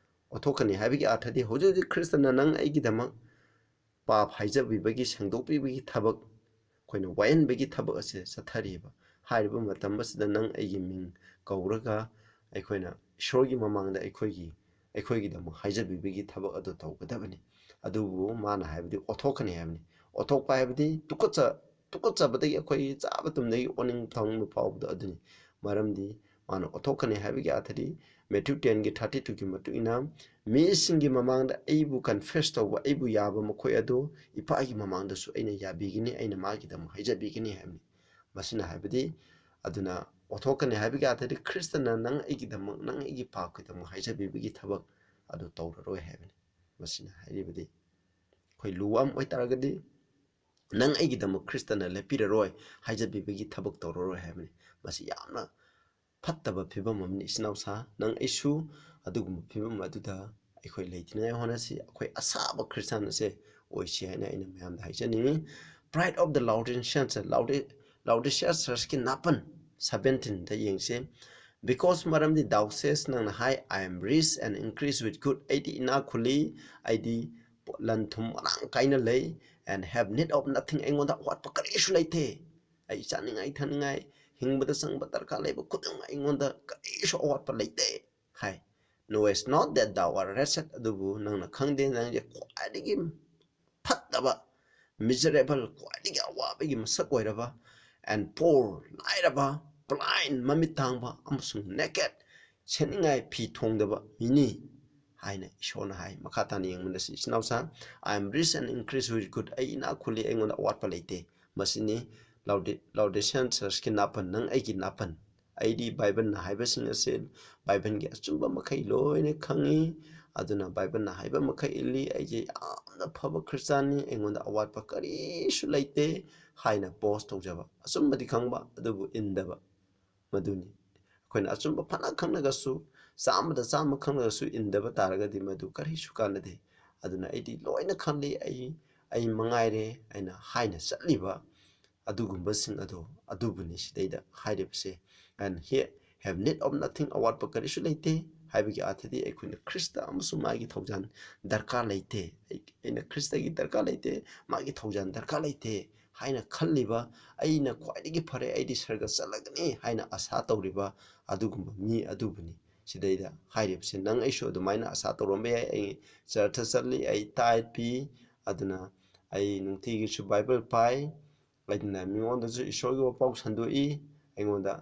ꯑꯣꯠꯊꯣꯛꯀꯅꯤ ꯍꯥꯏꯕꯒꯤ ꯑꯥꯔꯊꯗꯤ ꯍꯧꯖꯤꯛ ꯍꯧꯖꯤꯛ ꯈ꯭ꯔꯤꯁꯇꯅ ꯅꯪ ꯑꯩꯒꯤꯗꯃꯛ ꯄꯥꯞ ꯍꯥꯏꯖꯕꯤꯕꯒꯤ, ꯁꯦꯡꯗꯣꯛꯄꯤꯕꯒꯤ ꯊꯕꯛ, ꯑꯩꯈꯣꯏꯅ ꯋꯥꯍꯟꯕꯒꯤ ꯊꯕꯛ ꯑꯁꯦ ꯆꯠꯊꯔꯤꯕ꯫ ꯍꯥꯏꯔꯤꯕ ꯃꯇꯝ ꯑꯁꯤꯗ ꯅꯪ ꯑꯩꯒꯤ ꯃꯤꯡ ꯀꯧꯔꯒ ꯑꯩꯈꯣꯏꯅ ꯏꯁꯣꯔꯒꯤ ꯃꯃꯥꯡꯗ ꯑꯩꯈꯣꯏꯒꯤ, ꯑꯩꯈꯣꯏꯒꯤꯗꯃꯛ ꯍꯥꯏꯖꯕꯤꯕꯒꯤ ꯊꯕꯛ ꯑꯗꯨ ꯇꯧꯒꯗꯕꯅꯤ꯫ ꯑꯗꯨꯕꯨ ꯃꯥꯅ ꯍꯥꯏꯕꯗꯤ ꯑꯣꯠꯊꯣꯛꯀꯅꯤ ꯍꯥꯏꯕꯅꯤ꯫ ꯑꯣꯠꯊꯣꯛꯄ ꯍꯥꯏꯕꯗꯤ ꯇꯨꯀꯠꯆ-, ꯇꯨꯀꯠꯆꯕꯗꯒꯤ ꯑꯩꯈꯣꯏꯒꯤ ꯆꯥꯕ ꯇꯨꯝꯗꯒꯤ ꯑꯣꯅꯤꯡ ꯊꯧꯅꯤꯡꯕ ꯐꯥꯎꯕꯗꯣ ꯑꯗꯨꯅꯤ꯫ ꯃꯔꯝꯗꯤ ꯃꯥꯅ ꯑꯣꯠꯊꯣꯛꯀꯅꯤ ꯍꯥꯏꯕꯒꯤ ꯑꯥꯔꯊꯗꯤ ꯃꯦꯊ꯭ꯌꯨ ꯇꯦꯟꯒꯤ ꯊꯥꯔꯇꯤ ꯇꯨꯒꯤ ꯃꯇꯨꯡ ꯏꯟꯅ ꯃꯤꯁꯤꯡꯒꯤ ꯃꯃꯥꯡꯗ ꯑꯩꯕꯨ ꯀꯟꯐꯦꯁ ꯇꯧꯕ, ꯑꯩꯕꯨ ꯌꯥꯕ ꯃꯈꯣꯏ ꯑꯗꯨ ꯏꯄꯥꯒꯤ ꯃꯃꯥꯡꯗꯁꯨ ꯑꯩꯅ ꯌꯥꯕꯤꯒꯅꯤ, ꯑꯩꯅ ꯃꯥꯒꯤꯗꯃꯛ ꯍꯥꯏꯖꯕꯤꯒꯅꯤ ꯍꯥꯏꯕꯅꯤ꯫ ꯃꯁꯤꯅ ꯍꯥꯏꯕꯗꯤ ꯑꯗꯨꯅ ꯑꯣꯠꯊꯣꯛꯀꯅꯤ ꯍꯥꯏꯕꯒꯤ ꯑꯥꯔꯊꯗꯤ ꯈ꯭ꯔꯤꯁꯇꯅ ꯅꯪ ꯑꯩꯒꯤꯗꯃꯛ, ꯅꯪ ꯑꯩꯒꯤ ꯄꯥꯞꯀꯤꯗꯃꯛ ꯍꯥꯏꯖꯕꯤꯕꯒꯤ ꯊꯕꯛ ꯑꯗꯨ ꯇꯧꯔꯔꯣꯏ ꯍꯥꯏꯕꯅꯤ꯫ ꯃꯁꯤꯅ ꯍꯥꯏꯔꯤꯕꯗꯤ ꯑꯩꯈꯣꯏ lukewarm ꯑꯣꯏꯇꯥꯔꯒꯗꯤ ꯅꯪ ꯑꯩꯒꯤꯗꯃꯛ ꯈ꯭ꯔꯤꯁꯇꯅ ꯂꯦꯞꯄꯤꯔꯔꯣꯏ, ꯍꯥꯏꯖꯕꯤꯕꯒꯤ ꯊꯕꯛ ꯇꯧꯔꯔꯣꯏ ꯍꯥꯏꯕꯅꯤ꯫ ꯃꯁꯤ ꯌꯥꯝꯅ ꯐꯠꯇꯕ ꯐꯤꯕꯝ ꯑꯃꯅꯤ, ꯏꯆꯤꯟ ꯏꯅꯥꯎꯁꯥ꯫ ꯅꯪ ꯑꯩꯁꯨ ꯑꯗꯨꯒꯨꯝꯕ ꯐꯤꯕꯝ ꯑꯗꯨꯗ ꯑꯩꯈꯣꯏ ꯂꯩꯇꯅꯉꯥꯏ ꯍꯣꯠꯅꯁꯤ꯫ ꯑꯩꯈꯣꯏ ꯑꯁꯥꯕ ꯈ꯭ꯔꯤꯁꯇꯥꯟ ꯑꯁꯦ ꯑꯣꯏꯁꯤ ꯍꯥꯏꯅ ꯑꯩꯅ ꯃꯌꯥꯝꯗ ꯍꯥꯏꯖꯅꯤꯡꯉꯤ꯫ Pride of the Laodiceans, Laodi-, Laodicea Churchꯀꯤ ꯅꯥꯄꯟ ꯁꯕꯦꯟꯇꯤꯟꯗ ꯌꯦꯡꯁꯤ꯫ Because, ꯃꯔꯝꯗꯤ thou says, ꯅꯪꯅ ꯍꯥꯏ, "I am rich and increase with good", ꯑꯩꯗꯤ ꯏꯅꯥꯛ ꯈꯨꯜꯂꯤ, ꯑꯩꯗꯤ ꯂꯟ ꯊꯨꯝ ꯃꯔꯥꯡ ꯀꯥꯏꯅ ꯂꯩ, "And have need of nothing." ꯑꯩꯉꯣꯟꯗ ꯑꯋꯥꯠꯄ ꯀꯔꯤꯁꯨ ꯂꯩꯇꯦ꯫ ꯑꯩ ꯆꯥꯅꯤꯡꯉꯥꯏ ꯊꯛꯅꯤꯡꯉꯥꯏ, ꯍꯤꯡꯕꯗ ꯆꯪꯕ ꯗꯔꯀꯥꯔ ꯂꯩꯕ ꯈꯨꯗꯤꯡꯃꯛ ꯑꯩꯉꯣꯟꯗ ꯀꯔꯤꯁꯨ ꯑꯋꯥꯠꯄ ꯂꯩꯇꯦ ꯍꯥꯏ꯫ "Knowest not that thou art wretched?" ꯑꯗꯨꯕꯨ ꯅꯪꯅ ꯈꯪꯗꯦ, ꯅꯪꯁꯦ ꯈ꯭ꯋꯥꯏꯗꯒꯤ ꯐꯠꯇꯕ, miserable, ꯈ꯭ꯋꯥꯏꯗꯒꯤ ꯑꯋꯥꯕꯒꯤ ꯃꯁꯛ ꯑꯣꯏꯔꯕ, "and poor," ꯂꯥꯏꯔꯕ, "blind," ꯃꯃꯤꯠ ꯇꯥꯡꯕ, ꯑꯃꯁꯨꯡ "naked," ꯁꯦꯠꯅꯤꯡꯉꯥꯏ ꯐꯤ ꯊꯣꯡꯗꯕ ꯃꯤꯅꯤ ꯍꯥꯏꯅ ꯏꯁꯣꯔꯅ ꯍꯥꯏ꯫ ꯃꯈꯥ ꯇꯥꯅ ꯌꯦꯡꯕꯗ ꯁꯤ ꯏꯆꯤꯟ ꯏꯅꯥꯎꯁꯥ, "I am rich and increase with good." ꯑꯩ ꯏꯅꯥꯛ ꯈꯨꯜꯂꯤ, ꯑꯩꯉꯣꯟꯗ ꯑꯋꯥꯠꯄ ꯂꯩꯇꯦ꯫ ꯃꯁꯤꯅꯤ ꯂꯥꯎꯗꯤ-, ꯂꯥꯎꯗꯤꯁꯤꯌꯥꯟ ꯆꯔꯆꯀꯤ ꯅꯥꯄꯟ, ꯅꯪ ꯑꯩꯒꯤ ꯅꯥꯄꯟ꯫ "ꯑꯩꯗꯤ ꯕꯥꯏꯕꯜꯅ ꯍꯥꯏꯕꯁꯤꯡ ꯑꯁꯤ, ꯕꯥꯏꯕꯜꯒꯤ ꯑꯆꯨꯝꯕ ꯃꯈꯩ ꯂꯣꯏꯅ ꯈꯪꯉꯤ, ꯑꯗꯨꯅ ꯕꯥꯏꯕꯜꯅ ꯍꯥꯏꯕ ꯃꯈꯩ ꯏꯜꯂꯤ, ꯑꯩꯁꯦ ꯌꯥꯝꯅ ꯐꯕ ꯈ꯭ꯔꯤꯁꯇꯥꯟꯅꯤ, ꯑꯩꯉꯣꯟꯗ ꯑꯋꯥꯠꯄ ꯀꯔꯤꯁꯨ ꯂꯩꯇꯦ" ꯍꯥꯏꯅ ꯕꯣꯁ ꯇꯧꯖꯕ, ꯑꯆꯨꯝꯕꯗꯤ ꯈꯪꯕ ꯑꯗꯨꯕꯨ ꯏꯟꯗꯕ, ꯃꯗꯨꯅꯤ꯫ ꯑꯩꯈꯣꯏꯅ ꯑꯆꯨꯝꯕ ꯐꯅ ꯈꯪꯂꯒꯁꯨ, ꯆꯥꯝꯃꯗ ꯆꯥꯝꯃ ꯈꯪꯂꯒꯁꯨ ꯏꯟꯗꯕ ꯇꯥꯔꯒꯗꯤ ꯃꯗꯨ ꯀꯔꯤꯁꯨ ꯀꯥꯟꯅꯗꯦ꯫ ꯑꯗꯨꯅ "ꯑꯩꯗꯤ ꯂꯣꯏꯅ ꯈꯪꯂꯤ, ꯑꯩ, ꯑꯩ ꯃꯉꯥꯏꯔꯦ" ꯍꯥꯏꯅ ꯍꯥꯏꯅ ꯆꯠꯂꯤꯕ ꯑꯗꯨꯒꯨꯝꯕꯁꯤꯡ ꯑꯗꯣ, ꯑꯗꯨꯕꯨꯅꯤ ꯁꯤꯗꯩꯗ ꯍꯥꯏꯔꯤꯕꯁꯦ꯫ "And he have need of nothing," ꯑꯋꯥꯠꯄ ꯀꯔꯤꯁꯨ ꯂꯩꯇꯦ ꯍꯥꯏꯕꯒꯤ ꯑꯥꯔꯊꯗꯤ ꯑꯩꯈꯣꯏꯅ ꯈ꯭ꯔꯤꯁꯇ ꯑꯃꯁꯨꯡ ꯃꯥꯒꯤ ꯊꯧꯖꯥꯜ ꯗꯔꯀꯥꯔ ꯂꯩꯇꯦ꯫ ꯑꯩ-, ꯑꯩꯅ ꯈ꯭ꯔꯤꯁꯇꯒꯤ ꯗꯔꯀꯥꯔ ꯂꯩꯇꯦ, ꯃꯥꯒꯤ ꯊꯧꯖꯥꯜ ꯗꯔꯀꯥꯔ ꯂꯩꯇꯦ ꯍꯥꯏꯅ ꯈꯜꯂꯤꯕ, "ꯑꯩꯅ ꯈ꯭ꯋꯥꯏꯗꯒꯤ ꯐꯔꯦ, ꯑꯩꯗꯤ ꯁꯔꯒ ꯆꯠꯂꯒꯅꯤ" ꯍꯥꯏꯅ ꯑꯁꯥ ꯇꯧꯔꯤꯕ ꯑꯗꯨꯒꯨꯝꯕ ꯃꯤ ꯑꯗꯨꯕꯨꯅꯤ ꯁꯤꯗꯩꯗ ꯍꯥꯏꯔꯤꯕꯁꯦ꯫ ꯅꯪ ꯑꯩꯁꯨ ꯑꯗꯨꯃꯥꯏꯅ ꯑꯁꯥ ꯇꯧꯔꯝꯕ ꯌꯥꯏ꯫ "ꯑꯩ ꯆꯔꯆꯇ ꯆꯠꯂꯤ, ꯑꯩ ꯇꯥꯏꯠ ꯄꯤ, ꯑꯗꯨꯅ ꯑꯩ ꯅꯨꯡꯇꯤꯒꯤꯁꯨ ꯕꯥꯏꯕꯜ ꯄꯥꯏ, ꯑꯩꯅ ꯃꯤꯉꯣꯟꯗꯁꯨ ꯏꯁꯣꯔꯒꯤ ꯋꯥꯄꯥꯎ ꯁꯟꯗꯣꯛꯏ, ꯑꯩꯉꯣꯟꯗ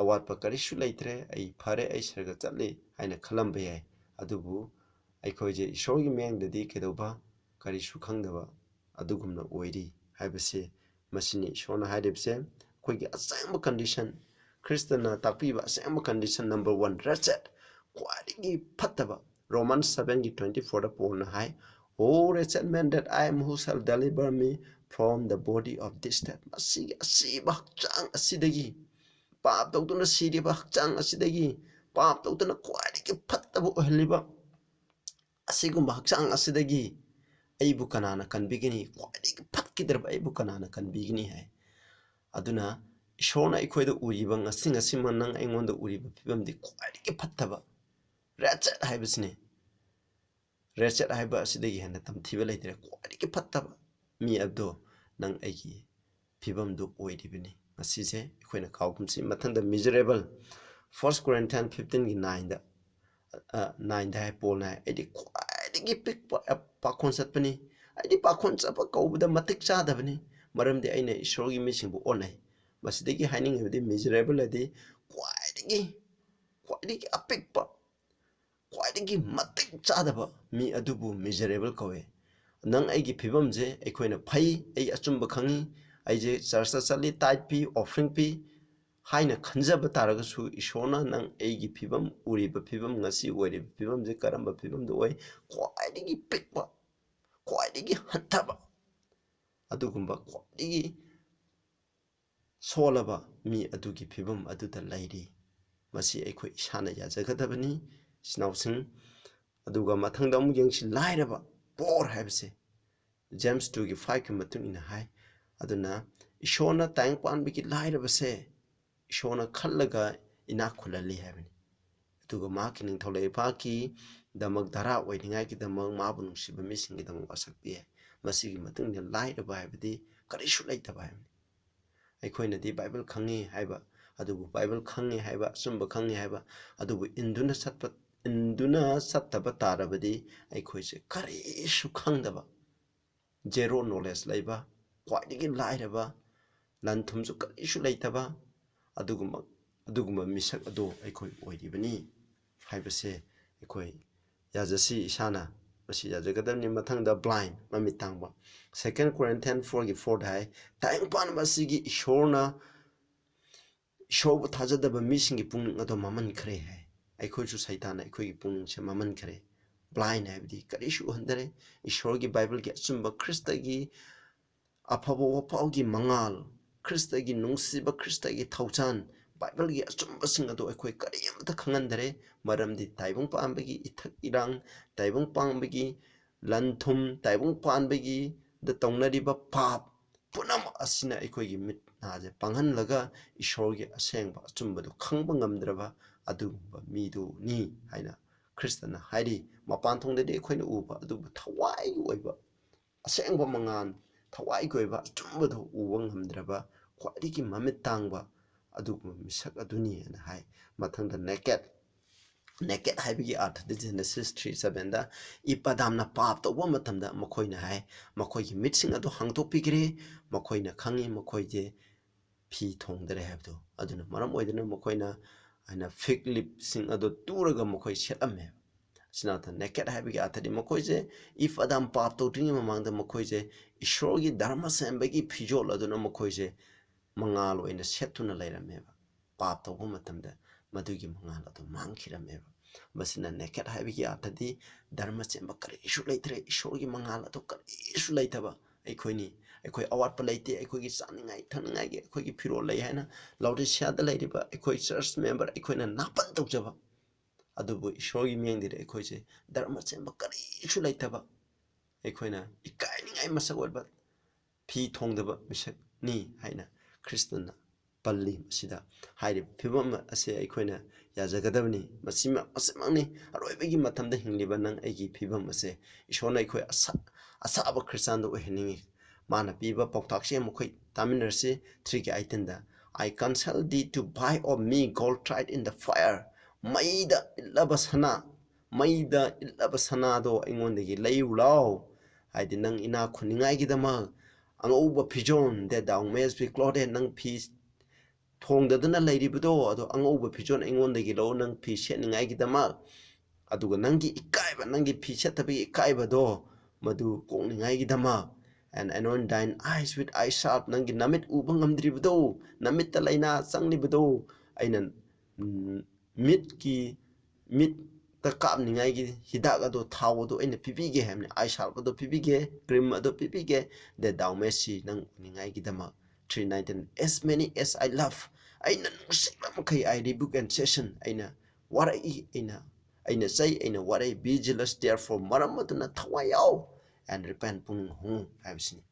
ꯑꯋꯥꯠꯄ ꯀꯔꯤꯁꯨ ꯂꯩꯇ꯭ꯔꯦ, ꯑꯩ ꯐꯔꯦ, ꯑꯩ ꯁꯔꯒ ꯆꯠꯂꯤ" ꯍꯥꯏꯅ ꯈꯜꯂꯝꯕ ꯌꯥꯏ꯫ ꯑꯗꯨꯕꯨ ꯑꯩꯈꯣꯏꯁꯦ ꯏꯁꯣꯔꯒꯤ ꯃꯤꯠꯌꯦꯡꯗꯗꯤ ꯀꯩꯗꯧꯕ? ꯀꯔꯤꯁꯨ ꯈꯪꯗꯕ ꯑꯗꯨꯒꯨꯝꯅ ꯑꯣꯏꯔꯤ ꯍꯥꯏꯕꯁꯦ, ꯃꯁꯤꯅꯤ ꯏꯁꯣꯔꯅ ꯍꯥꯏꯔꯤꯕꯁꯦ꯫ ꯑꯩꯈꯣꯏꯒꯤ ꯑꯁꯦꯡꯕ ꯀꯟꯗꯤꯁꯟ, ꯈ꯭ꯔꯤꯁꯇꯅ ꯇꯥꯛꯄꯤꯕ ꯑꯁꯦꯡꯕ ꯀꯟꯗꯤꯁꯟ, number one, wretched, ꯈ꯭ꯋꯥꯏꯗꯒꯤ ꯐꯠꯇꯕ꯫ Romans seven ꯒꯤ twenty fourꯗ ꯄꯣꯜꯅ high, "O wretched man that I am, who shall deliver me from the body of this death?" ꯃꯁꯤꯒꯤ ꯑꯁꯤꯕ ꯍꯛꯆꯥꯡ ꯑꯁꯤꯗꯒꯤ, ꯄꯥꯞ ꯇꯧꯗꯨꯅ ꯁꯤꯔꯤꯕ ꯍꯛꯆꯥꯡ ꯑꯁꯤꯗꯒꯤ, ꯄꯥꯞ ꯇꯧꯗꯨꯅ ꯈ꯭ꯋꯥꯏꯗꯒꯤ ꯐꯠꯇꯕ ꯑꯣꯏꯍꯜꯂꯤꯕ ꯑꯁꯤꯒꯨꯝꯕ ꯍꯛꯆꯥꯡ ꯑꯁꯤꯗꯒꯤ ꯑꯩꯕꯨ ꯀꯅꯥꯅ ꯀꯟꯕꯤꯒꯅꯤ? ꯈ꯭ꯋꯥꯏꯗꯒꯤ ꯐꯠꯈꯤꯗ꯭ꯔꯕ ꯑꯩꯕꯨ ꯀꯅꯥꯅ ꯀꯟꯕꯤꯒꯅꯤ ꯍꯥꯏ꯫ ꯑꯗꯨꯅ ꯏꯁꯣꯔꯅ ꯑꯩꯈꯣꯏꯗ ꯎꯔꯤꯕ, ꯉꯁꯤ ꯉꯁꯤꯃꯛ ꯅꯪ ꯑꯩꯉꯣꯟꯗ ꯎꯔꯤꯕ ꯐꯤꯕꯝꯗꯤ ꯈ꯭ꯋꯥꯏꯗꯒꯤ ꯐꯠꯇꯕ, wretched ꯍꯥꯏꯕꯁꯤꯅꯤ꯫ Wretched ꯍꯥꯏꯕ ꯑꯁꯤꯗꯒꯤ ꯍꯦꯟꯅ ꯇꯝꯊꯤꯕ ꯂꯩꯇ꯭ꯔꯦ꯫ ꯈ꯭ꯋꯥꯏꯗꯒꯤ ꯐꯠꯇꯕ, ꯃꯤ ꯑꯗꯣ ꯅꯪ ꯑꯩꯒꯤ ꯐꯤꯕꯝꯗꯨ ꯑꯣꯏꯔꯤꯕꯅꯤ꯫ ꯉꯁꯤꯁꯦ ꯑꯩꯈꯣꯏꯅ ꯀꯥꯎꯒꯨꯝꯁꯤ꯫ ꯃꯊꯪꯗ miserable, First Corinthians fifteenꯒꯤ nineꯗ, nineꯗ ꯍꯥꯏ, ꯄꯣꯜꯅ ꯍꯥꯏ, "ꯑꯩꯗꯤ ꯈ꯭ꯋꯥꯏꯗꯒꯤ ꯄꯤꯛꯄ ꯄꯥꯈꯣꯟ ꯆꯠꯄꯅꯤ꯫ ꯑꯩꯗꯤ ꯄꯥꯈꯣꯟ ꯆꯠꯄ ꯀꯧꯕꯗ ꯃꯇꯤꯛ ꯆꯥꯗꯕꯅꯤ, ꯃꯔꯝꯗꯤ ꯑꯩꯅ ꯏꯁꯣꯔꯒꯤ ꯃꯤꯁꯤꯡꯕꯨ ꯑꯣꯟꯅꯩ꯫" ꯃꯁꯤꯗꯒꯤ ꯍꯥꯏꯅꯤꯡꯉꯤꯕꯗꯤ miserable ꯍꯥꯏꯗꯤ ꯈ꯭ꯋꯥꯏꯗꯒꯤ, ꯈ꯭ꯋꯥꯏꯗꯒꯤ ꯑꯄꯤꯛꯄ, ꯈ꯭ꯋꯥꯏꯗꯒꯤ ꯃꯇꯤꯛ ꯆꯥꯗꯕ ꯃꯤ ꯑꯗꯨꯕꯨ miserable ꯀꯧꯏ꯫ ꯅꯪ ꯑꯩꯒꯤ ꯐꯤꯕꯝꯁꯦ ꯑꯩꯈꯣꯏꯅ ꯐꯩ, ꯑꯩ ꯑꯆꯨꯝꯕ ꯈꯪꯉꯤ, ꯑꯩꯁꯦ ꯆꯔꯆꯇ ꯆꯠꯂꯤ, ꯇꯥꯏꯠ ꯄꯤ, offering ꯄꯤ ꯍꯥꯏꯅ ꯈꯟꯖꯕ ꯇꯥꯔꯒꯁꯨ, ꯏꯁꯣꯔꯅ ꯅꯪ ꯑꯩꯒꯤ ꯐꯤꯕꯝ, ꯎꯔꯤꯕ ꯐꯤꯕꯝ, ꯉꯁꯤ ꯑꯣꯏꯔꯤꯕ ꯐꯤꯕꯝꯁꯦ ꯀꯔꯝꯕ ꯐꯤꯕꯝꯗ ꯑꯣꯏ? ꯈ꯭ꯋꯥꯏꯗꯒꯤ ꯄꯤꯛꯄ, ꯈ꯭ꯋꯥꯏꯗꯒꯤ ꯍꯟꯊꯕ, ꯑꯗꯨꯒꯨꯝꯕ ꯈ꯭ꯋꯥꯏꯗꯒꯤ ꯁꯣꯜꯂꯕ ꯃꯤ ꯑꯗꯨꯒꯤ ꯐꯤꯕꯝ ꯑꯗꯨꯗ ꯂꯩꯔꯤ꯫ ꯃꯁꯤ ꯑꯩꯈꯣꯏ ꯏꯁꯥꯅ ꯌꯥꯖꯒꯗꯕꯅꯤ, ꯏꯆꯤꯟ ꯏꯅꯥꯎꯁꯤꯡ꯫ ꯑꯗꯨꯒ ꯃꯊꯪꯗ ꯑꯃꯨꯛ ꯌꯦꯡꯁꯤ, ꯂꯥꯏꯔꯕ, poor ꯍꯥꯏꯕꯁꯦ꯫ James twoꯒꯤ fiveꯀꯤ ꯃꯇꯨꯡ ꯏꯟꯅ ꯍꯥꯏ, ꯑꯗꯨꯅ ꯏꯁꯣꯔꯅ ꯇꯥꯏꯕꯪ ꯄꯥꯟꯕꯒꯤ ꯂꯥꯏꯔꯕꯁꯦ ꯏꯁꯣꯔꯅ ꯈꯜꯂꯒ ꯏꯅꯥꯛ ꯈꯨꯜꯍꯜꯂꯤ ꯍꯥꯏꯕꯅꯤ꯫ ꯑꯗꯨꯒ ꯃꯍꯥꯛꯀꯤ ꯅꯤꯡꯊꯧ ꯂꯩꯕꯥꯛꯀꯤꯗꯃꯛ ꯙꯔꯥ ꯑꯣꯏꯅꯤꯡꯉꯥꯏꯒꯤꯗꯃꯛ ꯃꯥꯕꯨ ꯅꯨꯡꯁꯤꯕ ꯃꯤꯁꯤꯡꯒꯤꯗꯃꯛ ꯋꯥꯁꯛ ꯄꯤ ꯍꯥꯏ꯫ ꯃꯁꯤꯒꯤ ꯃꯇꯨꯡ ꯏꯟꯅ ꯂꯥꯏꯔꯕ ꯍꯥꯏꯕꯗꯤ ꯀꯔꯤꯁꯨ ꯂꯩꯇꯕ ꯍꯥꯏꯕꯅꯤ꯫ ꯑꯩꯈꯣꯏꯅꯗꯤ ꯕꯥꯏꯕꯜ ꯈꯪꯉꯤ ꯍꯥꯏꯕ, ꯑꯗꯨꯕꯨ ꯕꯥꯏꯕꯜ ꯈꯪꯉꯤ ꯍꯥꯏꯕ, ꯑꯆꯨꯝꯕ ꯈꯪꯉꯤ ꯍꯥꯏꯕ, ꯑꯗꯨꯕꯨ ꯏꯟꯗꯨꯅ ꯆꯠꯄ, ꯏꯟꯗꯨꯅ ꯆꯠꯇꯕ ꯇꯥꯔꯕꯗꯤ ꯑꯩꯈꯣꯏꯁꯦ ꯀꯔꯤꯁꯨ ꯈꯪꯗꯕ, zero knowledge ꯂꯩꯕ, ꯈ꯭ꯋꯥꯏꯗꯒꯤ ꯂꯥꯏꯔꯕ, ꯂꯟ ꯊꯨꯝꯁꯨ ꯀꯔꯤꯁꯨ ꯂꯩꯇꯕ, ꯑꯗꯨꯒꯨꯝꯕ, ꯑꯗꯨꯒꯨꯝꯕ ꯃꯤꯁꯛ ꯑꯗꯨ ꯑꯩꯈꯣꯏ ꯑꯣꯏꯔꯤꯕꯅꯤ ꯍꯥꯏꯕꯁꯦ ꯑꯩꯈꯣꯏ ꯌꯥꯖꯁꯤ ꯏꯁꯥꯅ꯫ ꯃꯁꯤ ꯌꯥꯖꯒꯗꯕꯅꯤ꯫ ꯃꯊꯪꯗ blind, ꯃꯃꯤꯠ ꯇꯥꯡꯕ꯫ Second Corinthians fourꯒꯤ fourꯗ ꯍꯥꯏ, ꯇꯥꯏꯕꯪꯄꯥꯟꯕ ꯑꯁꯤꯒꯤ ꯏꯁꯣꯔꯅ, ꯏꯁꯣꯔꯕꯨ ꯊꯥꯖꯗꯕ ꯃꯤꯁꯤꯡꯒꯤ ꯄꯨꯛꯅꯤꯡ ꯑꯗꯣ ꯃꯝꯍꯟꯈ꯭ꯔꯦ ꯍꯥꯏ꯫ ꯑꯩꯈꯣꯏꯁꯨ ꯁꯩꯇꯥꯟꯅ ꯑꯩꯈꯣꯏꯒꯤ ꯄꯨꯛꯅꯤꯡꯁꯦ ꯃꯝꯍꯟꯈ꯭ꯔꯦ꯫ Blind ꯍꯥꯏꯕꯗꯤ ꯀꯔꯤꯁꯨ ꯎꯍꯟꯗꯔꯦ꯫ ꯏꯁꯣꯔꯒꯤ ꯕꯥꯏꯕꯜꯒꯤ ꯑꯆꯨꯝꯕ ꯈ꯭ꯔꯤꯁꯇꯒꯤ ꯑꯐꯕ ꯋꯥꯄꯥꯎꯒꯤ ꯃꯉꯥꯜ, ꯈ꯭ꯔꯤꯁꯇꯒꯤ ꯅꯨꯡꯁꯤꯕ, ꯈ꯭ꯔꯤꯁꯇꯒꯤ ꯊꯧꯖꯥꯜ, ꯕꯥꯏꯕꯜꯒꯤ ꯑꯆꯨꯝꯕꯁꯤꯡ ꯑꯗꯨ ꯑꯩꯈꯣꯏ ꯀꯔꯤꯃꯠꯇ ꯈꯪꯍꯟꯗꯔꯦ꯫ ꯃꯔꯝꯗꯤ ꯇꯥꯏꯕꯪ ꯄꯥꯟꯕꯒꯤ ꯏꯊꯛ ꯏꯔꯥꯡ, ꯇꯥꯏꯕꯪ ꯄꯥꯟꯕꯒꯤ ꯂꯟ ꯊꯨꯝ, ꯇꯥꯏꯕꯪ ꯄꯥꯟꯕꯒꯤꯗ ꯇꯧꯅꯔꯤꯕ ꯄꯥꯞ ꯄꯨꯝꯅꯃꯛ ꯑꯁꯤꯅ ꯑꯩꯈꯣꯏꯒꯤ ꯃꯤꯠ ꯅꯥꯁꯦ ꯄꯥꯡꯍꯜꯂꯒ ꯏꯁꯣꯔꯒꯤ ꯑꯁꯦꯡꯕ ꯑꯆꯨꯝꯕꯗꯨ ꯈꯪꯕ ꯉꯝꯗ꯭ꯔꯕ ꯑꯗꯨꯒꯨꯝꯕ ꯃꯤꯗꯨꯅꯤ ꯍꯥꯏꯅ ꯈ꯭ꯔꯤꯁꯇꯅ ꯍꯥꯏꯔꯤ꯫ ꯃꯄꯥꯟ ꯊꯣꯡꯗꯗꯤ ꯑꯩꯈꯣꯏꯅ ꯎꯕ, ꯑꯗꯨꯕꯨ ꯊꯋꯥꯏꯒꯤ ꯑꯣꯏꯕ ꯑꯁꯦꯡꯕ ꯃꯉꯥꯜ, ꯊꯋꯥꯏꯒꯤ ꯑꯣꯏꯕ ꯑꯆꯨꯝꯕꯗꯨ ꯎꯕ ꯉꯝꯗ꯭ꯔꯕ ꯈ꯭ꯋꯥꯏꯗꯒꯤ ꯃꯃꯤꯠ ꯇꯥꯡꯕ ꯑꯗꯨꯒꯨꯝꯕ ꯃꯤꯁꯛ ꯑꯗꯨꯅꯤ ꯍꯥꯏꯅ ꯍꯥꯏ꯫ ꯃꯊꯪꯗ naked꯫ Naked ꯍꯥꯏꯕꯒꯤ ꯑꯥꯔꯊꯗꯤ Genesis three sevenꯗ ꯏꯞ ꯑꯗꯥꯝꯅ ꯄꯥꯞ ꯇꯧꯕ ꯃꯇꯝꯗ ꯃꯈꯣꯏꯅ ꯍꯥꯏ, ꯃꯈꯣꯏꯒꯤ ꯃꯤꯠꯁꯤꯡ ꯑꯗꯨ ꯍꯥꯡꯗꯣꯛꯄꯤꯈ꯭ꯔꯦ, ꯃꯈꯣꯏꯅ ꯈꯪꯉꯤ ꯃꯈꯣꯏꯁꯦ ꯐꯤ ꯊꯣꯡꯗ꯭ꯔꯦ ꯍꯥꯏꯕꯗꯣ꯫ ꯑꯗꯨꯅ ꯃꯔꯝ ꯑꯣꯏꯗꯨꯅ ꯃꯈꯣꯏꯅ ꯍꯥꯏꯅ fig leafꯁꯤꯡ ꯑꯗꯨ ꯇꯨꯔꯒ ꯃꯈꯣꯏ ꯁꯦꯠꯂꯝꯃꯦ꯫ ꯑꯁꯤꯅ naked ꯍꯥꯏꯕꯒꯤ ꯑꯥꯔꯊꯗꯤ ꯃꯈꯣꯏꯁꯦ ꯏꯞ ꯑꯗꯥꯝ ꯄꯥꯞ ꯇꯧꯗ꯭ꯔꯤꯉꯩ ꯃꯃꯥꯡꯗ ꯃꯈꯣꯏꯁꯦ ꯏꯁꯣꯔꯒꯤ ꯙꯔꯃ ꯁꯦꯝꯕꯒꯤ ꯐꯤꯖꯣꯜ ꯑꯗꯨꯅ ꯃꯈꯣꯏꯁꯦ ꯃꯉꯥꯜ ꯑꯣꯏꯅ ꯁꯦꯠꯇꯨꯅ ꯂꯩꯔꯝꯃꯦꯕ꯫ ꯄꯥꯞ ꯇꯧꯕ ꯃꯇꯝꯗ ꯃꯗꯨꯒꯤ ꯃꯉꯥꯜ ꯑꯗꯨ ꯃꯥꯡꯈꯤꯔꯝꯃꯦꯕ꯫ ꯃꯁꯤꯅ naked ꯍꯥꯏꯕꯒꯤ ꯑꯥꯔꯊꯗꯤ ꯙꯔꯃ ꯆꯦꯟꯕ ꯀꯔꯤꯁꯨ ꯂꯩꯇ꯭ꯔꯦ, ꯏꯁꯣꯔꯒꯤ ꯃꯉꯥꯜ ꯑꯗꯨ ꯀꯔꯤꯁꯨ ꯂꯩꯇꯕ ꯑꯩꯈꯣꯏꯅꯤ꯫ ꯑꯩꯈꯣꯏ ꯑꯋꯥꯠꯄ ꯂꯩꯇꯦ, ꯑꯩꯈꯣꯏꯒꯤ ꯆꯥꯅꯤꯡꯉꯥꯏ ꯊꯛꯅꯤꯡꯉꯥꯏꯒꯤ ꯑꯩꯈꯣꯏꯒꯤ ꯐꯤꯔꯣꯜ ꯂꯩ ꯍꯥꯏꯅ ꯂꯥꯎꯔꯤꯁꯤꯌꯥꯗ ꯂꯩꯔꯤꯕ ꯑꯩꯈꯣꯏ church member ꯑꯩꯈꯣꯏꯅ ꯅꯥꯄꯟ ꯇꯧꯖꯕ꯫ ꯑꯗꯨꯕꯨ ꯏꯁꯣꯔꯒꯤ ꯃꯤꯠꯌꯦꯡꯗꯗꯤ ꯑꯩꯈꯣꯏꯁꯦ ꯙꯔꯃ ꯆꯦꯟꯕ ꯀꯔꯤꯁꯨ ꯂꯩꯇꯕ, ꯑꯩꯈꯣꯏꯅ ꯏꯀꯥꯏꯅꯤꯡꯉꯥꯏ ꯃꯁꯛ ꯑꯣꯏꯕ ꯐꯤ ꯊꯣꯡꯗꯕ ꯃꯤꯁꯛꯅꯤ ꯍꯥꯏꯅ ꯈ꯭ꯔꯤꯁꯇꯅ ꯄꯜꯂꯤ꯫ ꯃꯁꯤꯗ ꯍꯥꯏꯔꯤꯕ ꯐꯤꯕꯝ ꯑꯁꯦ ꯑꯩꯈꯣꯏꯅ ꯌꯥꯖꯒꯗꯕꯅꯤ꯫ ꯃꯁꯤꯃꯛ, ꯃꯁꯤꯃꯛꯅꯤ ꯑꯔꯣꯏꯕꯒꯤ ꯃꯇꯝꯗ ꯍꯤꯡꯂꯤꯕ ꯅꯪ ꯑꯩꯒꯤ ꯐꯤꯕꯝ ꯑꯁꯦ꯫ ꯏꯁꯣꯔꯅ ꯑꯩꯈꯣꯏ ꯑꯁꯥ-, ꯑꯁꯥꯕ ꯈ꯭ꯔꯤꯁꯇꯥꯟꯗ ꯑꯣꯏꯍꯟꯅꯤꯡꯉꯤ꯫ ꯃꯥꯅ ꯄꯤꯕ ꯄꯥꯎꯇꯥꯛꯁꯦ ꯑꯃꯨꯛ ꯑꯩꯈꯣꯏ ꯇꯥꯃꯤꯟꯅꯔꯁꯤ꯫ Threeꯒꯤ eighteenꯗ, "I counsel thee to buy of me gold tried in the fire." ꯃꯩꯗ ꯏꯠꯂꯕ ꯁꯅꯥ, ꯃꯩꯗ ꯏꯠꯂꯕ ꯁꯅꯥꯗꯣ ꯑꯩꯉꯣꯟꯗꯒꯤ ꯂꯩꯔꯨ ꯂꯥꯎ꯫ ꯍꯥꯏꯗꯤ ꯅꯪ ꯏꯅꯥꯛ ꯈꯨꯟꯅꯤꯡꯉꯥꯏꯒꯤꯗꯃꯛ, ꯑꯉꯧꯕ ꯐꯤꯖꯣꯜ, that thou mayest be clothed, ꯅꯪ ꯐꯤ ꯊꯣꯡꯗꯗꯅ ꯂꯩꯔꯤꯕꯗꯣ, ꯑꯗꯣ ꯑꯉꯧꯕ ꯐꯤꯖꯣꯜ ꯑꯩꯉꯣꯟꯗꯒꯤ ꯂꯧ, ꯅꯪ ꯐꯤ ꯁꯦꯠꯅꯤꯡꯉꯥꯏꯒꯤꯗꯃꯛ꯫ ꯑꯗꯨꯒ ꯅꯪꯒꯤ ꯏꯀꯥꯏꯕ, ꯅꯪꯒꯤ ꯐꯤ ꯁꯦꯠꯇꯕꯒꯤ ꯏꯀꯥꯏꯕꯗꯣ, ꯃꯗꯨ ꯀꯣꯛꯅꯤꯡꯉꯥꯏꯒꯤꯗꯃꯛ꯫ "And anoint thine eyes with eye salve," ꯅꯪꯒꯤ ꯅꯃꯤꯠ ꯎꯕ ꯉꯝꯗ꯭ꯔꯤꯕꯗꯣ, ꯅꯃꯤꯠꯇ ꯂꯥꯏꯅꯥ ꯆꯪꯂꯤꯕꯗꯣ, ꯑꯩꯅ, ꯎꯝ, ꯃꯤꯠꯀꯤ, ꯃꯤꯠꯇ ꯀꯥꯞꯅꯤꯡꯉꯥꯏꯒꯤ ꯍꯤꯗꯥꯛ ꯑꯗꯣ, ꯊꯥꯎ ꯑꯗꯣ ꯑꯩꯅ ꯄꯤꯕꯤꯒꯦ ꯍꯥꯏꯕꯅꯤ꯫ Eye salve ꯑꯗꯣ ꯄꯤꯕꯤꯒꯦ, cream ꯑꯗꯣ ꯄꯤꯕꯤꯒꯦ, "that thou mayest see," ꯅꯪ ꯎꯅꯤꯡꯉꯥꯏꯒꯤꯗꯃꯛ꯫ Three nineteen, "As many as I love," ꯑꯩꯅ ꯅꯨꯡꯁꯤꯕ ꯃꯈꯩ, "I rebuke and chasten," ꯑꯩꯅ ꯋꯥꯔꯛꯏ, ꯑꯩꯅ, ꯑꯩꯅ ꯆꯩ, ꯑꯩꯅ ꯋꯥꯔꯛꯏ꯫ "Be zealous therefore," ꯃꯔꯝ ꯑꯗꯨꯅ ꯊꯋꯥꯏ ꯌꯥꯎ, "and repent," ꯄꯨꯛꯅꯤꯡ ꯍꯣꯡꯉꯨ ꯍꯥꯏꯕꯁꯤꯅꯤ꯫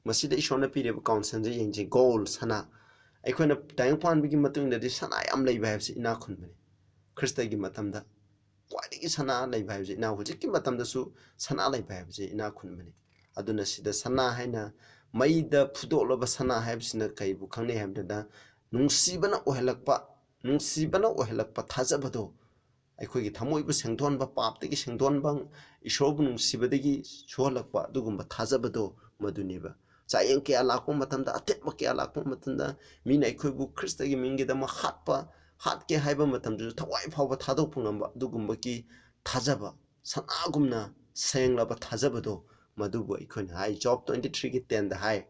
ꯃꯁꯤꯗ ꯏꯁꯣꯔꯅ ꯄꯤꯔꯤꯕ counselꯁꯦ ꯌꯦꯡꯁꯤ꯫ Gold, ꯁꯅꯥ꯫ ꯑꯩꯈꯣꯏꯅ ꯇꯥꯏꯕꯪꯄꯥꯟꯕꯒꯤ ꯃꯇꯨꯡꯗꯗꯤ ꯁꯅꯥ ꯌꯥꯝ ꯂꯩꯕ ꯍꯥꯏꯕꯁꯤ ꯏꯅꯥꯛ ꯈꯨꯟꯕꯅꯤ꯫ ꯈ꯭ꯔꯤꯁꯇꯒꯤ ꯃꯇꯝꯗ ꯈ꯭ꯋꯥꯏꯗꯒꯤ ꯁꯅꯥ ꯂꯩꯕ ꯍꯥꯏꯕꯁꯤ ꯏꯅꯥꯛ, ꯍꯧꯖꯤꯛꯀꯤ ꯃꯇꯝꯗꯁꯨ ꯁꯅꯥ ꯂꯩꯕ ꯍꯥꯏꯕꯁꯤ ꯏꯅꯥꯛ ꯈꯨꯟꯕꯅꯤ꯫ ꯑꯗꯨꯅ ꯁꯤꯗ ꯁꯅꯥ ꯍꯥꯏꯅ, ꯃꯩꯗ ꯐꯨꯗꯣꯛꯂꯕ ꯁꯅꯥ ꯍꯥꯏꯕꯁꯤꯅ ꯀꯩꯕꯨ ꯈꯪꯅꯩ ꯍꯥꯏꯕꯗ, ꯅꯨꯡꯁꯤꯕꯅ ꯑꯣꯏꯍꯜꯂꯛꯄ, ꯅꯨꯡꯁꯤꯕꯅ ꯑꯣꯏꯍꯜꯂꯛꯄ ꯊꯥꯖꯕꯗꯣ, ꯑꯩꯈꯣꯏꯒꯤ ꯊꯃꯣꯏꯕꯨ ꯁꯦꯡꯗꯣꯟꯕ, ꯄꯥꯞꯇꯒꯤ ꯁꯦꯡꯗꯣꯟꯕ, ꯏꯁꯣꯔꯕꯨ ꯅꯨꯡꯁꯤꯕꯗꯒꯤ ꯁꯨꯍꯜꯂꯛꯄ ꯑꯗꯨꯒꯨꯝꯕ ꯊꯥꯖꯕꯗꯣ ꯃꯗꯨꯅꯦꯕ꯫ ꯆꯥꯌꯦꯡ ꯀꯌꯥ ꯂꯥꯛꯄ ꯃꯇꯝꯗ, ꯑꯊꯦꯝꯕ ꯀꯌꯥ ꯂꯥꯛꯄ ꯃꯇꯝꯗ, ꯃꯤꯅ ꯑꯩꯈꯣꯏꯕꯨ ꯈ꯭ꯔꯤꯁꯇꯒꯤ ꯃꯤꯡꯒꯤꯗꯃꯛ ꯍꯥꯠꯄ, ꯍꯥꯠꯀꯦ ꯍꯥꯏꯕ ꯃꯇꯝꯗꯁꯨ ꯊꯋꯥꯏ ꯐꯥꯎꯕ ꯊꯥꯗꯣꯛꯄ ꯉꯝꯕ ꯑꯗꯨꯒꯨꯝꯕꯒꯤ ꯊꯥꯖꯕ, ꯁꯅꯥꯒꯨꯝꯅ ꯁꯦꯡꯂꯕ ꯊꯥꯖꯕꯗꯣ ꯃꯗꯨꯕꯨ ꯑꯩꯈꯣꯏꯅ ꯍꯥꯏ꯫ ꯖꯣꯕ ꯇ꯭ꯋꯦꯟꯇꯤ ꯊ꯭ꯔꯤꯒꯤ ꯇꯦꯟꯗ ꯍꯥꯏ,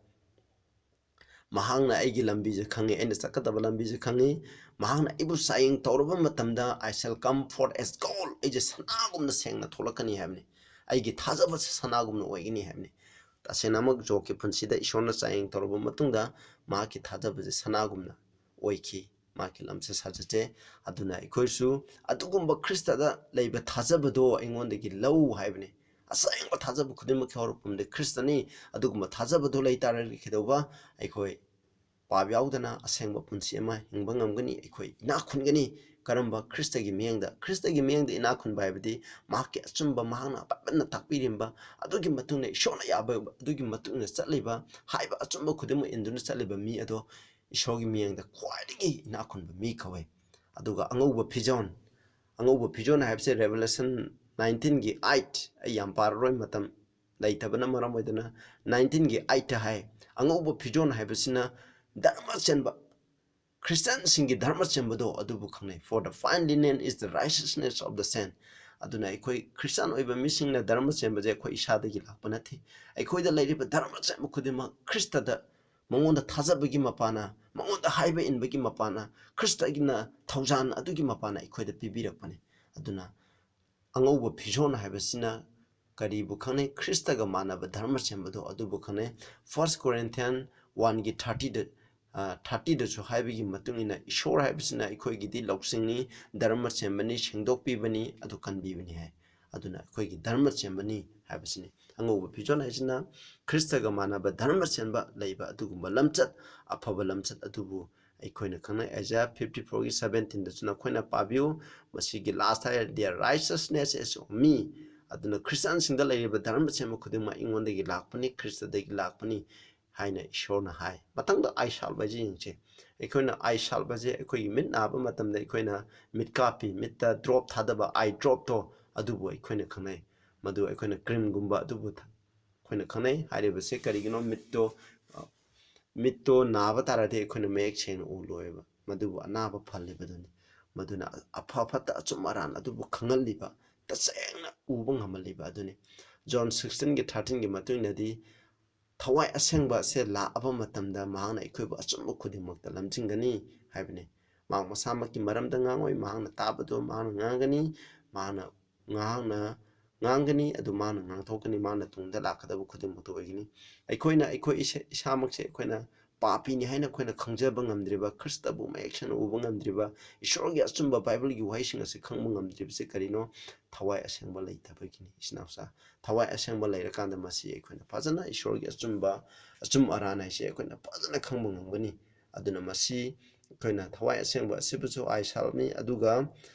"ꯃꯍꯥꯛꯅ ꯑꯩꯒꯤ ꯂꯝꯕꯤꯁꯦ ꯈꯪꯉꯤ, ꯑꯩꯅ ꯆꯠꯀꯗꯕ ꯂꯝꯕꯤꯁꯦ ꯈꯪꯉꯤ꯫ ꯃꯍꯥꯛꯅ ꯑꯩꯕꯨ ꯆꯥꯌꯦꯡ ꯇꯧꯔꯕ ꯃꯇꯝꯗ, I shall come forth as gold, ꯑꯩꯁꯦ ꯁꯅꯥꯒꯨꯝꯅ ꯁꯦꯡꯅ ꯊꯣꯛꯂꯛꯀꯅꯤ" ꯍꯥꯏꯕꯅꯤ꯫ "ꯑꯩꯒꯤ ꯊꯥꯖꯕꯁꯦ ꯁꯅꯥꯒꯨꯝꯅ ꯑꯣꯏꯒꯅꯤ" ꯍꯥꯏꯕꯅꯤ꯫ ꯇꯁꯦꯡꯅꯃꯛ ꯖꯣꯕꯀꯤ ꯄꯨꯟꯁꯤꯗ ꯏꯁꯣꯔꯅ ꯆꯥꯌꯦꯡ ꯇꯧꯔꯕ ꯃꯇꯨꯡꯗ ꯃꯍꯥꯛꯀꯤ ꯊꯥꯖꯕꯁꯦ ꯁꯅꯥꯒꯨꯝꯅ ꯑꯣꯏꯈꯤ꯫ ꯃꯍꯥꯛꯀꯤ ꯂꯝꯆꯠ ꯁꯥꯖꯠꯁꯦ꯫ ꯑꯗꯨꯅ ꯑꯩꯈꯣꯏꯁꯨ ꯑꯗꯨꯒꯨꯝꯕ ꯈ꯭ꯔꯤꯁꯇꯗ ꯂꯩꯕ ꯊꯥꯖꯕꯗꯣ ꯑꯩꯉꯣꯟꯗꯒꯤ ꯂꯧ ꯍꯥꯏꯕꯅꯤ꯫ ꯑꯁꯦꯡꯕ ꯊꯥꯖꯕ ꯈꯨꯗꯤꯡꯃꯛꯀꯤ ꯍꯧꯔꯛꯐꯝꯗꯤ ꯈ꯭ꯔꯤꯁꯇꯅꯤ꯫ ꯑꯗꯨꯒꯨꯝꯕ ꯊꯥꯖꯕꯗꯣ ꯂꯩ ꯇꯥꯔꯒꯗꯤ ꯀꯩꯗꯧꯕ? ꯑꯩꯈꯣꯏ ꯄꯥꯞ ꯌꯥꯎꯗꯅ ꯑꯁꯦꯡꯕ ꯄꯨꯟꯁꯤ ꯑꯃ ꯍꯤꯡꯕ ꯉꯝꯒꯅꯤ꯫ ꯑꯩꯈꯣꯏ ꯏꯅꯥꯛ ꯈꯨꯟꯒꯅꯤ꯫ ꯀꯔꯝꯕ? ꯈ꯭ꯔꯤꯁꯇꯒꯤ ꯃꯤꯠꯌꯦꯡꯗ꯫ ꯈ꯭ꯔꯤꯁꯇꯒꯤ ꯃꯤꯠꯌꯦꯡꯗ ꯏꯅꯥꯛ ꯈꯨꯟꯕ ꯍꯥꯏꯕꯗꯤ ꯃꯍꯥꯛꯀꯤ ꯑꯆꯨꯝꯕ, ꯃꯍꯥꯛꯅ ꯕꯥꯏꯕꯜꯅ ꯇꯥꯛꯄꯤꯔꯤꯕ ꯑꯗꯨꯒꯤ ꯃꯇꯨꯡꯗ, ꯏꯁꯣꯔꯅ ꯌꯥꯕ ꯑꯗꯨꯒꯤ ꯃꯇꯨꯡ ꯏꯟꯅ ꯆꯠꯂꯤꯕ, ꯍꯥꯏꯕ ꯑꯆꯨꯝꯕ ꯈꯨꯗꯤꯡꯃꯛ ꯏꯟꯗꯨꯅ ꯆꯠꯂꯤꯕ ꯃꯤ ꯑꯗꯣ ꯏꯁꯣꯔꯒꯤ ꯃꯤꯠꯌꯦꯡꯗ ꯈ꯭ꯋꯥꯏꯗꯒꯤ ꯏꯅꯥꯛ ꯈꯨꯟꯕ ꯃꯤ ꯀꯧꯋꯦ꯫ ꯑꯗꯨꯒ ꯑꯉꯧꯕ ꯐꯤꯖꯣꯜ, ꯑꯉꯧꯕ ꯐꯤꯖꯣꯜ ꯍꯥꯏꯕꯁꯦ Revelation nineteenꯒꯤ eight, ꯑꯩ ꯌꯥꯝ ꯄꯥꯔꯔꯣꯏ, ꯃꯇꯝ ꯂꯩꯇꯕꯅ ꯃꯔꯝ ꯑꯣꯏꯗꯅ nineteenꯒꯤ eightꯇ ꯍꯥꯏ, ꯑꯉꯧꯕ ꯐꯤꯖꯣꯜ ꯍꯥꯏꯕꯁꯤꯅ ꯙꯔꯃ ꯆꯦꯟꯕ, ꯈ꯭ꯔꯤꯁꯇꯤꯌꯥꯟꯁꯤꯡꯒꯤ ꯙꯔꯃ ꯆꯦꯟꯕꯗꯣ ꯑꯗꯨꯕꯨ ꯈꯪꯅꯩ꯫ "For the fine linen is the righteousness of the saint." ꯑꯗꯨꯅ ꯑꯩꯈꯣꯏ ꯈ꯭ꯔꯤꯁꯇꯤꯌꯥꯟ ꯑꯣꯏꯕ ꯃꯤꯁꯤꯡꯅ ꯙꯔꯃ ꯆꯦꯟꯕꯁꯦ ꯑꯩꯈꯣꯏ ꯏꯁꯥꯗꯒꯤ ꯂꯥꯛꯄ ꯅꯠꯇꯦ꯫ ꯑꯩꯈꯣꯏꯗ ꯂꯩꯔꯤꯕ ꯙꯔꯃ ꯆꯦꯟꯕ ꯈꯨꯗꯤꯡꯃꯛ ꯈ꯭ꯔꯤꯁꯇꯗ, ꯃꯉꯣꯟꯗ ꯊꯥꯖꯕꯒꯤ ꯃꯄꯥꯅ, ꯃꯉꯣꯟꯗ ꯍꯥꯏꯕ ꯏꯟꯕꯒꯤ ꯃꯄꯥꯅ, ꯈ꯭ꯔꯤꯁꯇꯒꯤꯅ ꯊꯧꯖꯥꯜ ꯑꯗꯨꯒꯤ ꯃꯄꯥꯅ ꯑꯩꯈꯣꯏꯗ ꯄꯤꯕꯤꯔꯛꯄꯅꯤ꯫ ꯑꯗꯨꯅ ꯑꯉꯧꯕ ꯐꯤꯖꯣꯜ ꯍꯥꯏꯕꯁꯤꯅ ꯀꯔꯤꯕꯨ ꯈꯪꯅꯩ? ꯈ꯭ꯔꯤꯁꯇꯒ ꯃꯥꯟꯅꯕ ꯙꯔꯃ ꯆꯦꯟꯕꯗꯣ ꯑꯗꯨꯕꯨ ꯈꯪꯅꯩ꯫ First Corinthian oneꯒꯤ thirtyꯗ, ꯑ, thirtyꯗꯁꯨ ꯍꯥꯏꯕꯒꯤ ꯃꯇꯨꯡ ꯏꯟꯅ, "ꯏꯁꯣꯔ ꯍꯥꯏꯕꯁꯤꯅ ꯑꯩꯈꯣꯏꯒꯤꯗꯤ ꯂꯧꯁꯤꯡꯅꯤ, ꯙꯔꯃ ꯆꯦꯟꯕꯅꯤ, ꯁꯦꯡꯗꯣꯛꯄꯤꯕꯅꯤ, ꯑꯗꯨ ꯀꯟꯕꯤꯕꯅꯤ" ꯍꯥꯏ꯫ ꯑꯗꯨꯅ ꯑꯩꯈꯣꯏꯒꯤ ꯙꯔꯃ ꯆꯦꯟꯕꯅꯤ ꯍꯥꯏꯕꯁꯤꯅꯤ꯫ ꯑꯉꯧꯕ ꯐꯤꯖꯣꯜ ꯍꯥꯏꯁꯤꯅ ꯈ꯭ꯔꯤꯁꯇꯒ ꯃꯥꯟꯅꯕ ꯙꯔꯃ ꯆꯦꯟꯕ ꯂꯩꯕ ꯑꯗꯨꯒꯨꯝꯕ ꯂꯝꯆꯠ, ꯑꯐꯕ ꯂꯝꯆꯠ ꯑꯗꯨꯕꯨ ꯑꯩꯈꯣꯏꯅ ꯈꯪꯅꯩ꯫ Isaiah fifty fourꯒꯤ seventeenꯗꯁꯨ ꯅꯈꯣꯏꯅ ꯄꯥꯕꯤꯌꯨ꯫ ꯃꯁꯤꯒꯤ last ꯍꯥꯏꯔ, "Their righteousness is on me, ꯑꯗꯨꯅ ꯈ꯭ꯔꯤꯁꯇꯤꯌꯥꯟꯁꯤꯡꯗ ꯂꯩꯔꯤꯕ ꯙꯔꯃ ꯁꯦꯝꯕ ꯈꯨꯗꯤꯡꯃꯛ ꯑꯩꯉꯣꯟꯗꯒꯤ ꯂꯥꯛꯄꯅꯤ, ꯈ꯭ꯔꯤꯁꯇꯗꯒꯤ ꯂꯥꯛꯄꯅꯤ ꯍꯥꯏꯅ ꯏꯁꯣꯔꯅ ꯍꯥꯏ꯫ ꯃꯊꯪꯗ ꯑꯥꯏ ꯁꯥꯜꯕ ꯑꯁꯤ ꯌꯦꯡꯁꯦ꯫ ꯑꯩꯈꯣꯏꯅ ꯑꯥꯏ ꯁꯥꯜꯕꯁꯦ ꯑꯩꯈꯣꯏꯒꯤ ꯃꯤꯠ ꯅꯥꯕ ꯃꯇꯝꯗ ꯑꯩꯈꯣꯏꯅ ꯃꯤꯠ ꯀꯥꯞꯄꯤ, ꯃꯤꯠꯇ ꯗ꯭ꯔꯣꯞ ꯊꯥꯗꯕ, ꯑꯥꯏ ꯗ꯭ꯔꯣꯞꯇꯣ, ꯑꯗꯨꯕꯨ ꯑꯩꯈꯣꯏꯅ ꯈꯪꯅꯩ꯫ ꯃꯗꯨ ꯑꯩꯈꯣꯏꯅ ꯀ꯭ꯔꯤꯝꯒꯨꯝꯕ ꯑꯗꯨꯕꯨ ꯊ-, ꯑꯩꯈꯣꯏꯅ ꯈꯪꯅꯩ꯫ ꯍꯥꯏꯔꯤꯕꯁꯦ ꯀꯔꯤꯒꯤꯅꯣ? ꯃꯤꯠꯇꯣ, ꯑ, ꯃꯤꯠꯇꯣ ꯅꯥꯕ ꯇꯥꯔꯗꯤ ꯑꯩꯈꯣꯏꯅ ꯃꯌꯦꯛ ꯁꯦꯡꯅ ꯎꯔꯣꯏꯕ꯫ ꯃꯗꯨꯕꯨ ꯑꯅꯥꯕ ꯐꯍꯜꯂꯤꯕꯗꯨꯅꯤ꯫ ꯃꯗꯨꯅ ꯑꯐ ꯐꯠꯇ, ꯑꯆꯨꯝ ꯑꯔꯥꯟ ꯑꯗꯨꯕꯨ ꯈꯪꯍꯜꯂꯤꯕ, ꯇꯁꯦꯡꯅ ꯎꯕ ꯉꯝꯍꯜꯂꯤꯕ ꯑꯗꯨꯅꯤ꯫ ꯖꯣꯟ ꯁꯤꯛꯁꯇꯤꯟꯒꯤ ꯊꯥꯔꯇꯤꯟꯒꯤ ꯃꯇꯨꯡ ꯏꯟꯅꯗꯤ, ꯊꯋꯥꯏ ꯑꯁꯦꯡꯕ ꯑꯁꯦ ꯂꯥꯛꯑꯕ ꯃꯇꯝꯗ ꯃꯍꯥꯛꯅ ꯑꯩꯈꯣꯏꯕꯨ ꯑꯆꯨꯝꯕ ꯈꯨꯗꯤꯡꯃꯛꯇ ꯂꯝꯖꯤꯡꯒꯅꯤ ꯍꯥꯏꯕꯅꯤ꯫ ꯃꯍꯥꯛ ꯃꯁꯥꯃꯛꯀꯤ ꯃꯔꯝꯗ ꯉꯥꯡꯉꯣꯏ, ꯃꯍꯥꯛꯅ ꯇꯥꯕꯗꯣ ꯃꯍꯥꯛꯅ ꯉꯥꯡꯒꯅꯤ, ꯃꯍꯥꯛꯅ, ꯃꯍꯥꯛꯅ ꯉꯥꯡꯒꯅꯤ, ꯑꯗꯨ ꯃꯥꯅ ꯉꯥꯡꯊꯣꯛꯀꯅꯤ, ꯃꯥꯅ ꯇꯨꯡꯗ ꯂꯥꯛꯀꯗꯕ ꯈꯨꯗꯤꯡꯃꯛꯇ ꯑꯣꯏꯒꯅꯤ꯫ ꯑꯩꯈꯣꯏꯅ ꯑꯩꯈꯣꯏ ꯏꯁꯥ-, ꯏꯁꯥꯃꯛꯁꯦ ꯑꯩꯈꯣꯏꯅ ꯄꯥꯄꯤꯅꯤ ꯍꯥꯏꯅ ꯑꯩꯈꯣꯏꯅ ꯈꯪꯖꯕ ꯉꯝꯗ꯭ꯔꯤꯕ, ꯈ꯭ꯔꯤꯁꯇꯕꯨ ꯃꯌꯦꯛ ꯁꯦꯡꯅ ꯎꯕ ꯉꯝꯗ꯭ꯔꯤꯕ, ꯏꯁꯣꯔꯒꯤ ꯑꯆꯨꯝꯕ ꯕꯥꯏꯕꯜꯒꯤ ꯋꯥꯍꯩꯁꯤꯡ ꯑꯁꯤ ꯈꯪꯕ ꯉꯝꯗ꯭ꯔꯤꯕꯁꯤ ꯀꯔꯤꯅꯣ? ꯊꯋꯥꯏ ꯑꯁꯦꯡꯕ ꯂꯩꯇꯕꯒꯤꯅꯤ, ꯏꯆꯤꯟ ꯏꯅꯥꯎꯁꯥ꯫ ꯊꯋꯥꯏ ꯑꯁꯦꯡꯕ ꯂꯩꯔꯀꯥꯟꯗ ꯃꯁꯤ ꯑꯩꯈꯣꯏꯅ ꯐꯖꯅ ꯏꯁꯣꯔꯒꯤ ꯑꯆꯨꯝꯕ, ꯑꯆꯨꯝ ꯑꯔꯥꯟ ꯍꯥꯏꯁꯦ ꯑꯩꯈꯣꯏꯅ ꯐꯖꯅ ꯈꯪꯕ ꯉꯝꯒꯅꯤ꯫ ꯑꯗꯨꯅ ꯃꯁꯤ ꯑꯩꯈꯣꯏꯅ ꯊꯋꯥꯏ ꯑꯁꯦꯡꯕ ꯑꯁꯤꯕꯨꯁꯨ ꯑꯥꯏ ꯁꯥꯜꯕꯅꯤ, ꯑꯗꯨꯒ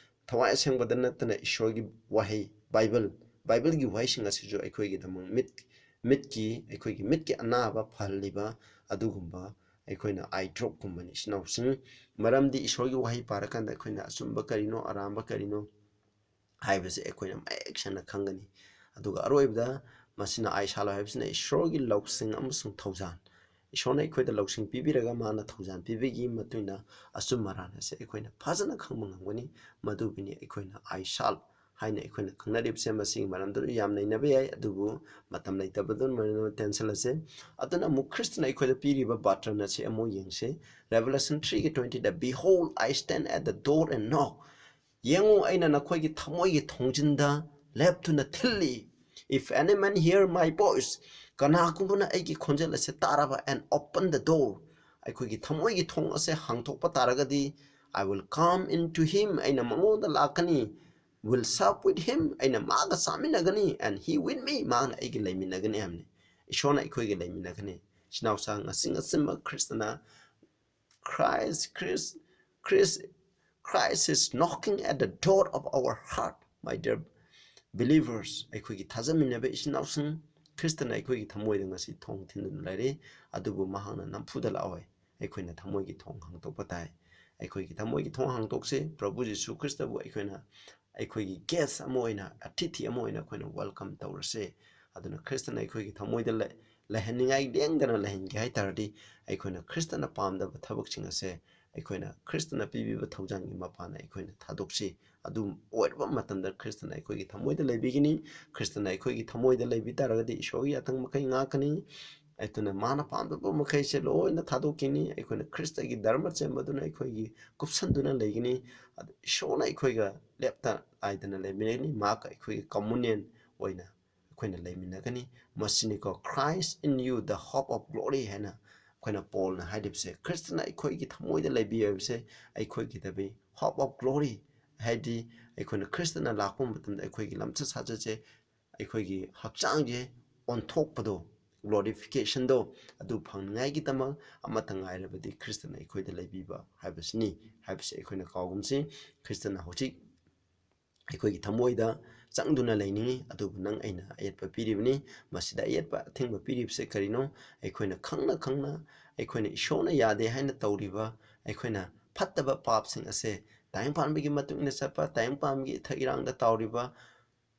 ꯊꯋꯥꯏ ꯑꯁꯦꯡꯕꯗ ꯅꯠꯇꯅ ꯏꯁꯣꯔꯒꯤ ꯋꯥꯍꯩ, ꯕꯥꯏꯕꯜ, ꯕꯥꯏꯕꯜꯒꯤ ꯋꯥꯍꯩꯁꯤꯡ ꯑꯁꯤꯁꯨ ꯑꯩꯈꯣꯏꯒꯤꯗꯃꯛ ꯃꯤꯠ, ꯃꯤꯠꯀꯤ, ꯑꯩꯈꯣꯏꯒꯤ ꯃꯤꯠꯀꯤ ꯑꯅꯥꯕ ꯐꯍꯜꯂꯤꯕ ꯑꯗꯨꯒꯨꯝꯕ ꯑꯩꯈꯣꯏꯅ ꯑꯥꯏ ꯗ꯭ꯔꯣꯞꯀꯨꯝꯕꯅꯤ, ꯏꯆꯤꯟ ꯏꯅꯥꯎꯁꯤꯡ꯫ ꯃꯔꯝꯗꯤ ꯏꯁꯣꯔꯒꯤ ꯋꯥꯍꯩ ꯄꯥꯔꯀꯥꯟꯗ ꯑꯩꯈꯣꯏꯅ ꯑꯆꯨꯝꯕ ꯀꯔꯤꯅꯣ, ꯑꯔꯥꯟꯕ ꯀꯔꯤꯅꯣ ꯍꯥꯏꯕꯁꯦ ꯑꯩꯈꯣꯏꯅ ꯃꯌꯦꯛ ꯁꯦꯡꯅ ꯈꯪꯒꯅꯤ꯫ ꯑꯗꯨꯒ ꯑꯔꯣꯏꯕꯗ ꯃꯁꯤꯅ ꯑꯥꯏ ꯁꯥꯜꯕ ꯍꯥꯏꯕꯁꯤꯅ ꯏꯁꯣꯔꯒꯤ ꯂꯧꯁꯤꯡ ꯑꯃꯁꯨꯡ ꯊꯧꯖꯥꯜ꯫ ꯏꯁꯣꯔꯅ ꯑꯩꯈꯣꯏꯗ ꯂꯧꯁꯤꯡ ꯄꯤꯕꯤꯔꯒ ꯃꯥꯅ ꯊꯧꯖꯥꯜ ꯄꯤꯕꯒꯤ ꯃꯇꯨꯡ ꯏꯟꯅ ꯑꯆꯨꯝ ꯑꯔꯥꯟ ꯑꯁꯦ ꯑꯩꯈꯣꯏꯅ ꯐꯖꯅ ꯈꯪꯕ ꯉꯝꯒꯅꯤ꯫ ꯃꯗꯨꯒꯤꯅꯤ ꯑꯩꯈꯣꯏꯅ ꯑꯥꯏ ꯁꯥꯜꯕ ꯍꯥꯏꯅ ꯑꯩꯈꯣꯏꯅ ꯈꯪꯅꯔꯤꯕꯁꯦ꯫ ꯃꯁꯤꯒꯤ ꯃꯔꯝꯗ ꯌꯥꯝ ꯅꯩꯅꯕ ꯌꯥꯏ, ꯑꯗꯨꯕꯨ ꯃꯇꯝ ꯂꯩꯇꯕꯗꯨꯅ ꯃꯔꯝ ꯑꯣꯏꯗꯨꯅ ꯇꯦꯟꯁꯤꯜꯂꯁꯦ꯫ ꯑꯗꯨꯅ ꯑꯃꯨꯛ ꯈ꯭ꯔꯤꯁꯇꯅ ꯑꯩꯈꯣꯏꯗ ꯄꯤꯔꯤꯕ ꯕꯥꯔꯇꯟ ꯑꯁꯦ ꯑꯃꯨꯛ ꯌꯦꯡꯁꯤ꯫ Revelation three ꯒꯤ twenty the, "Behold, I stand at the door and knock." ꯌꯦꯡꯉꯨ, ꯑꯩꯅ ꯅꯈꯣꯏꯒꯤ ꯊꯃꯣꯏꯒꯤ ꯊꯣꯡꯖꯤꯟꯗ ꯂꯦꯞꯇꯨꯅ ꯊꯤꯜꯂꯤ꯫ "If any man hear my voice," ꯀꯅꯥꯒꯨꯝꯕꯅ ꯑꯩꯒꯤ ꯈꯣꯟꯖꯦꯜ ꯑꯁꯦ ꯇꯥꯔꯕ, "and open the door," ꯑꯩꯈꯣꯏꯒꯤ ꯊꯃꯣꯏꯒꯤ ꯊꯣꯡ ꯑꯁꯦ ꯍꯥꯡꯗꯣꯛꯄ ꯇꯥꯔꯒꯗꯤ, "I will come into him," ꯑꯩꯅ ꯃꯉꯣꯟꯗ ꯂꯥꯛꯀꯅꯤ, "will sup with him," ꯑꯩꯅ ꯃꯥꯒ ꯆꯥꯃꯤꯟꯅꯒꯅꯤ, "and he with me," ꯃꯥꯅ ꯑꯩꯒ ꯂꯩꯃꯤꯟꯅꯒꯅꯤ ꯍꯥꯏꯕꯅꯤ꯫ ꯏꯁꯣꯔꯅ ꯑꯩꯈꯣꯏꯒ ꯂꯩꯃꯤꯟꯅꯒꯅꯤ꯫ ꯏꯆꯤꯟ ꯏꯅꯥꯎꯁꯥ, ꯉꯁꯤ ꯉꯁꯤꯃꯛ ꯈ꯭ꯔꯤꯁꯇꯅ, Christ, Christ, Christ, Christ is knocking at the door of our heart, my dear, believers, ꯑꯩꯈꯣꯏꯒꯤ ꯊꯥꯖꯃꯤꯟꯅꯕ ꯏꯆꯤꯟ ꯏꯅꯥꯎꯁꯤꯡ, ꯈ꯭ꯔꯤꯁꯇꯅ ꯑꯩꯈꯣꯏꯒꯤ ꯊꯃꯣꯏꯗ ꯉꯁꯤ ꯊꯣꯡ ꯊꯤꯟꯗꯨꯅ ꯂꯩꯔꯦ, ꯑꯗꯨꯕꯨ ꯃꯍꯥꯛꯅ ꯅꯝꯐꯨꯗ ꯂꯥꯛꯑꯣꯏ꯫ ꯑꯩꯈꯣꯏꯅ ꯊꯃꯣꯏꯒꯤ ꯊꯣꯡ ꯍꯥꯡꯗꯣꯛꯄ ꯇꯥꯏ꯫ ꯑꯩꯈꯣꯏꯒꯤ ꯊꯃꯣꯏꯒꯤ ꯊꯣꯡ ꯍꯥꯡꯗꯣꯛꯁꯦ꯫ ꯄ꯭ꯔꯚꯨ ꯖꯤꯁꯨ ꯈ꯭ꯔꯤꯁꯇꯕꯨ ꯑꯩꯈꯣꯏꯅ ꯑꯩꯈꯣꯏꯒꯤ guest ꯑꯃ ꯑꯣꯏꯅ, ꯑꯇꯤꯊꯤ ꯑꯃ ꯑꯣꯏꯅ ꯑꯩꯈꯣꯏꯅ welcome ꯇꯧꯔꯁꯦ꯫ ꯑꯗꯨꯅ ꯈ꯭ꯔꯤꯁꯇꯅ ꯑꯩꯈꯣꯏꯒꯤ ꯊꯃꯣꯏꯗ ꯂꯩ-, ꯂꯩꯍꯟꯅꯤꯡꯉꯥꯏ ꯂꯦꯡꯗꯅ ꯂꯩꯍꯟꯒꯦ ꯍꯥꯏ ꯇꯥꯔꯗꯤ, ꯑꯩꯈꯣꯏꯅ ꯈ꯭ꯔꯤꯁꯇꯅ ꯄꯥꯝꯗꯕ ꯊꯕꯛꯁꯤꯡ ꯑꯁꯦ ꯑꯩꯈꯣꯏꯅ ꯈ꯭ꯔꯤꯁꯇꯅ ꯄꯤꯕꯤꯕ ꯊꯧꯖꯥꯜꯒꯤ ꯃꯄꯥꯟꯗ ꯑꯩꯈꯣꯏꯅ ꯊꯥꯗꯣꯛꯁꯤ꯫ ꯑꯗꯨ ꯑꯣꯏꯔꯕ ꯃꯇꯝꯗ ꯈ꯭ꯔꯤꯁꯇꯅ ꯑꯩꯈꯣꯏꯒꯤ ꯊꯃꯣꯏꯗ ꯂꯩꯕꯤꯒꯅꯤ꯫ ꯈ꯭ꯔꯤꯁꯇꯅ ꯑꯩꯈꯣꯏꯒꯤ ꯊꯃꯣꯏꯗ ꯂꯩꯕꯤ ꯇꯥꯔꯒꯗꯤ ꯏꯁꯣꯔꯒꯤ ꯌꯥꯊꯪ ꯃꯈꯩ ꯉꯥꯛꯀꯅꯤ꯫ ꯑꯗꯨꯅ ꯃꯥꯅ ꯄꯥꯝꯗꯕ ꯃꯈꯩꯁꯦ ꯂꯣꯏꯅ ꯊꯥꯗꯣꯛꯈꯤꯅꯤ꯫ ꯑꯩꯈꯣꯏꯅ ꯈ꯭ꯔꯤꯁꯇꯒꯤ ꯙꯔꯃ ꯆꯦꯟꯕꯗꯨꯅ ꯑꯩꯈꯣꯏꯒꯤ ꯀꯨꯞꯁꯟꯗꯨꯅ ꯂꯩꯒꯅꯤ꯫ ꯑꯗꯨ ꯏꯁꯣꯔꯅ ꯑꯩꯈꯣꯏꯒ ꯂꯦꯞꯇ ꯂꯥꯏꯗꯅ ꯂꯩꯃꯤꯟꯅꯒꯅꯤ꯫ ꯃꯍꯥꯛꯀ ꯑꯩꯈꯣꯏꯒꯤ communion ꯑꯣꯏꯅ ꯑꯩꯈꯣꯏꯅ ꯂꯩꯃꯤꯟꯅꯒꯅꯤ꯫ ꯃꯁꯤꯅꯤꯀꯣ, "Christ in you, the hope of glory" ꯍꯥꯏꯅ ꯑꯩꯈꯣꯏꯅ ꯄꯣꯜꯅ ꯍꯥꯏꯔꯤꯕꯁꯦ, ꯈ꯭ꯔꯤꯁꯇꯅ ꯑꯩꯈꯣꯏꯒꯤ ꯊꯃꯣꯏꯗ ꯂꯩꯕꯤ ꯍꯥꯏꯕꯁꯦ ꯑꯩꯈꯣꯏꯒꯤꯗꯃꯛ hope of glory, ꯍꯥꯏꯗꯤ ꯑꯩꯈꯣꯏꯅ ꯈ꯭ꯔꯤꯁꯇꯅ ꯂꯥꯛꯄ ꯃꯇꯝꯗ ꯑꯩꯈꯣꯏꯒꯤ ꯂꯝꯆꯠ ꯁꯥꯖꯠꯁꯦ, ꯑꯩꯈꯣꯏꯒꯤ ꯍꯛꯆꯥꯡꯁꯦ ꯑꯣꯟꯊꯣꯛꯄꯗꯣ, glorificationꯗꯣ, ꯑꯗꯨ ꯐꯪꯅꯤꯡꯉꯥꯏꯒꯤꯗꯃꯛ ꯑꯃꯠꯇ ꯉꯥꯏꯔꯕꯗꯤ ꯈ꯭ꯔꯤꯁꯇꯅ ꯑꯩꯈꯣꯏꯗ ꯂꯩꯕꯤꯕ ꯍꯥꯏꯕꯁꯤꯅꯤ ꯍꯥꯏꯕꯁꯦ ꯑꯩꯈꯣꯏꯅ ꯀꯥꯎꯒꯨꯝꯁꯤ꯫ ꯈ꯭ꯔꯤꯁꯇꯅ ꯍꯧꯖꯤꯛ ꯑꯩꯈꯣꯏꯒꯤ ꯊꯃꯣꯏꯗ ꯆꯪꯗꯨꯅ ꯂꯩꯅꯤꯡꯏ, ꯑꯗꯨꯕꯨ ꯅꯪ ꯑꯩꯅ ꯑꯌꯦꯠꯄ ꯄꯤꯔꯤꯕꯅꯤ꯫ ꯃꯁꯤꯗ ꯑꯌꯦꯠꯄ ꯑꯊꯤꯡꯕ ꯄꯤꯔꯤꯕꯁꯦ ꯀꯔꯤꯅꯣ? ꯑꯩꯈꯣꯏꯅ ꯈꯪꯅ ꯈꯪꯅ, ꯑꯩꯈꯣꯏꯅ ꯏꯁꯣꯔꯅ ꯌꯥꯗꯦ ꯍꯥꯏꯅ ꯇꯧꯔꯤꯕ, ꯑꯩꯈꯣꯏꯅ ꯐꯠꯇꯕ ꯄꯥꯞꯁꯤꯡ ꯑꯁꯦ, ꯇꯥꯏꯕꯪꯄꯥꯟꯕꯒꯤ ꯃꯇꯨꯡ ꯏꯟꯅ ꯆꯠꯄ, ꯇꯥꯏꯕꯪꯄꯥꯟꯕꯒꯤ ꯏꯊꯛ ꯏꯔꯥꯡꯗ ꯇꯥꯎꯔꯤꯕ,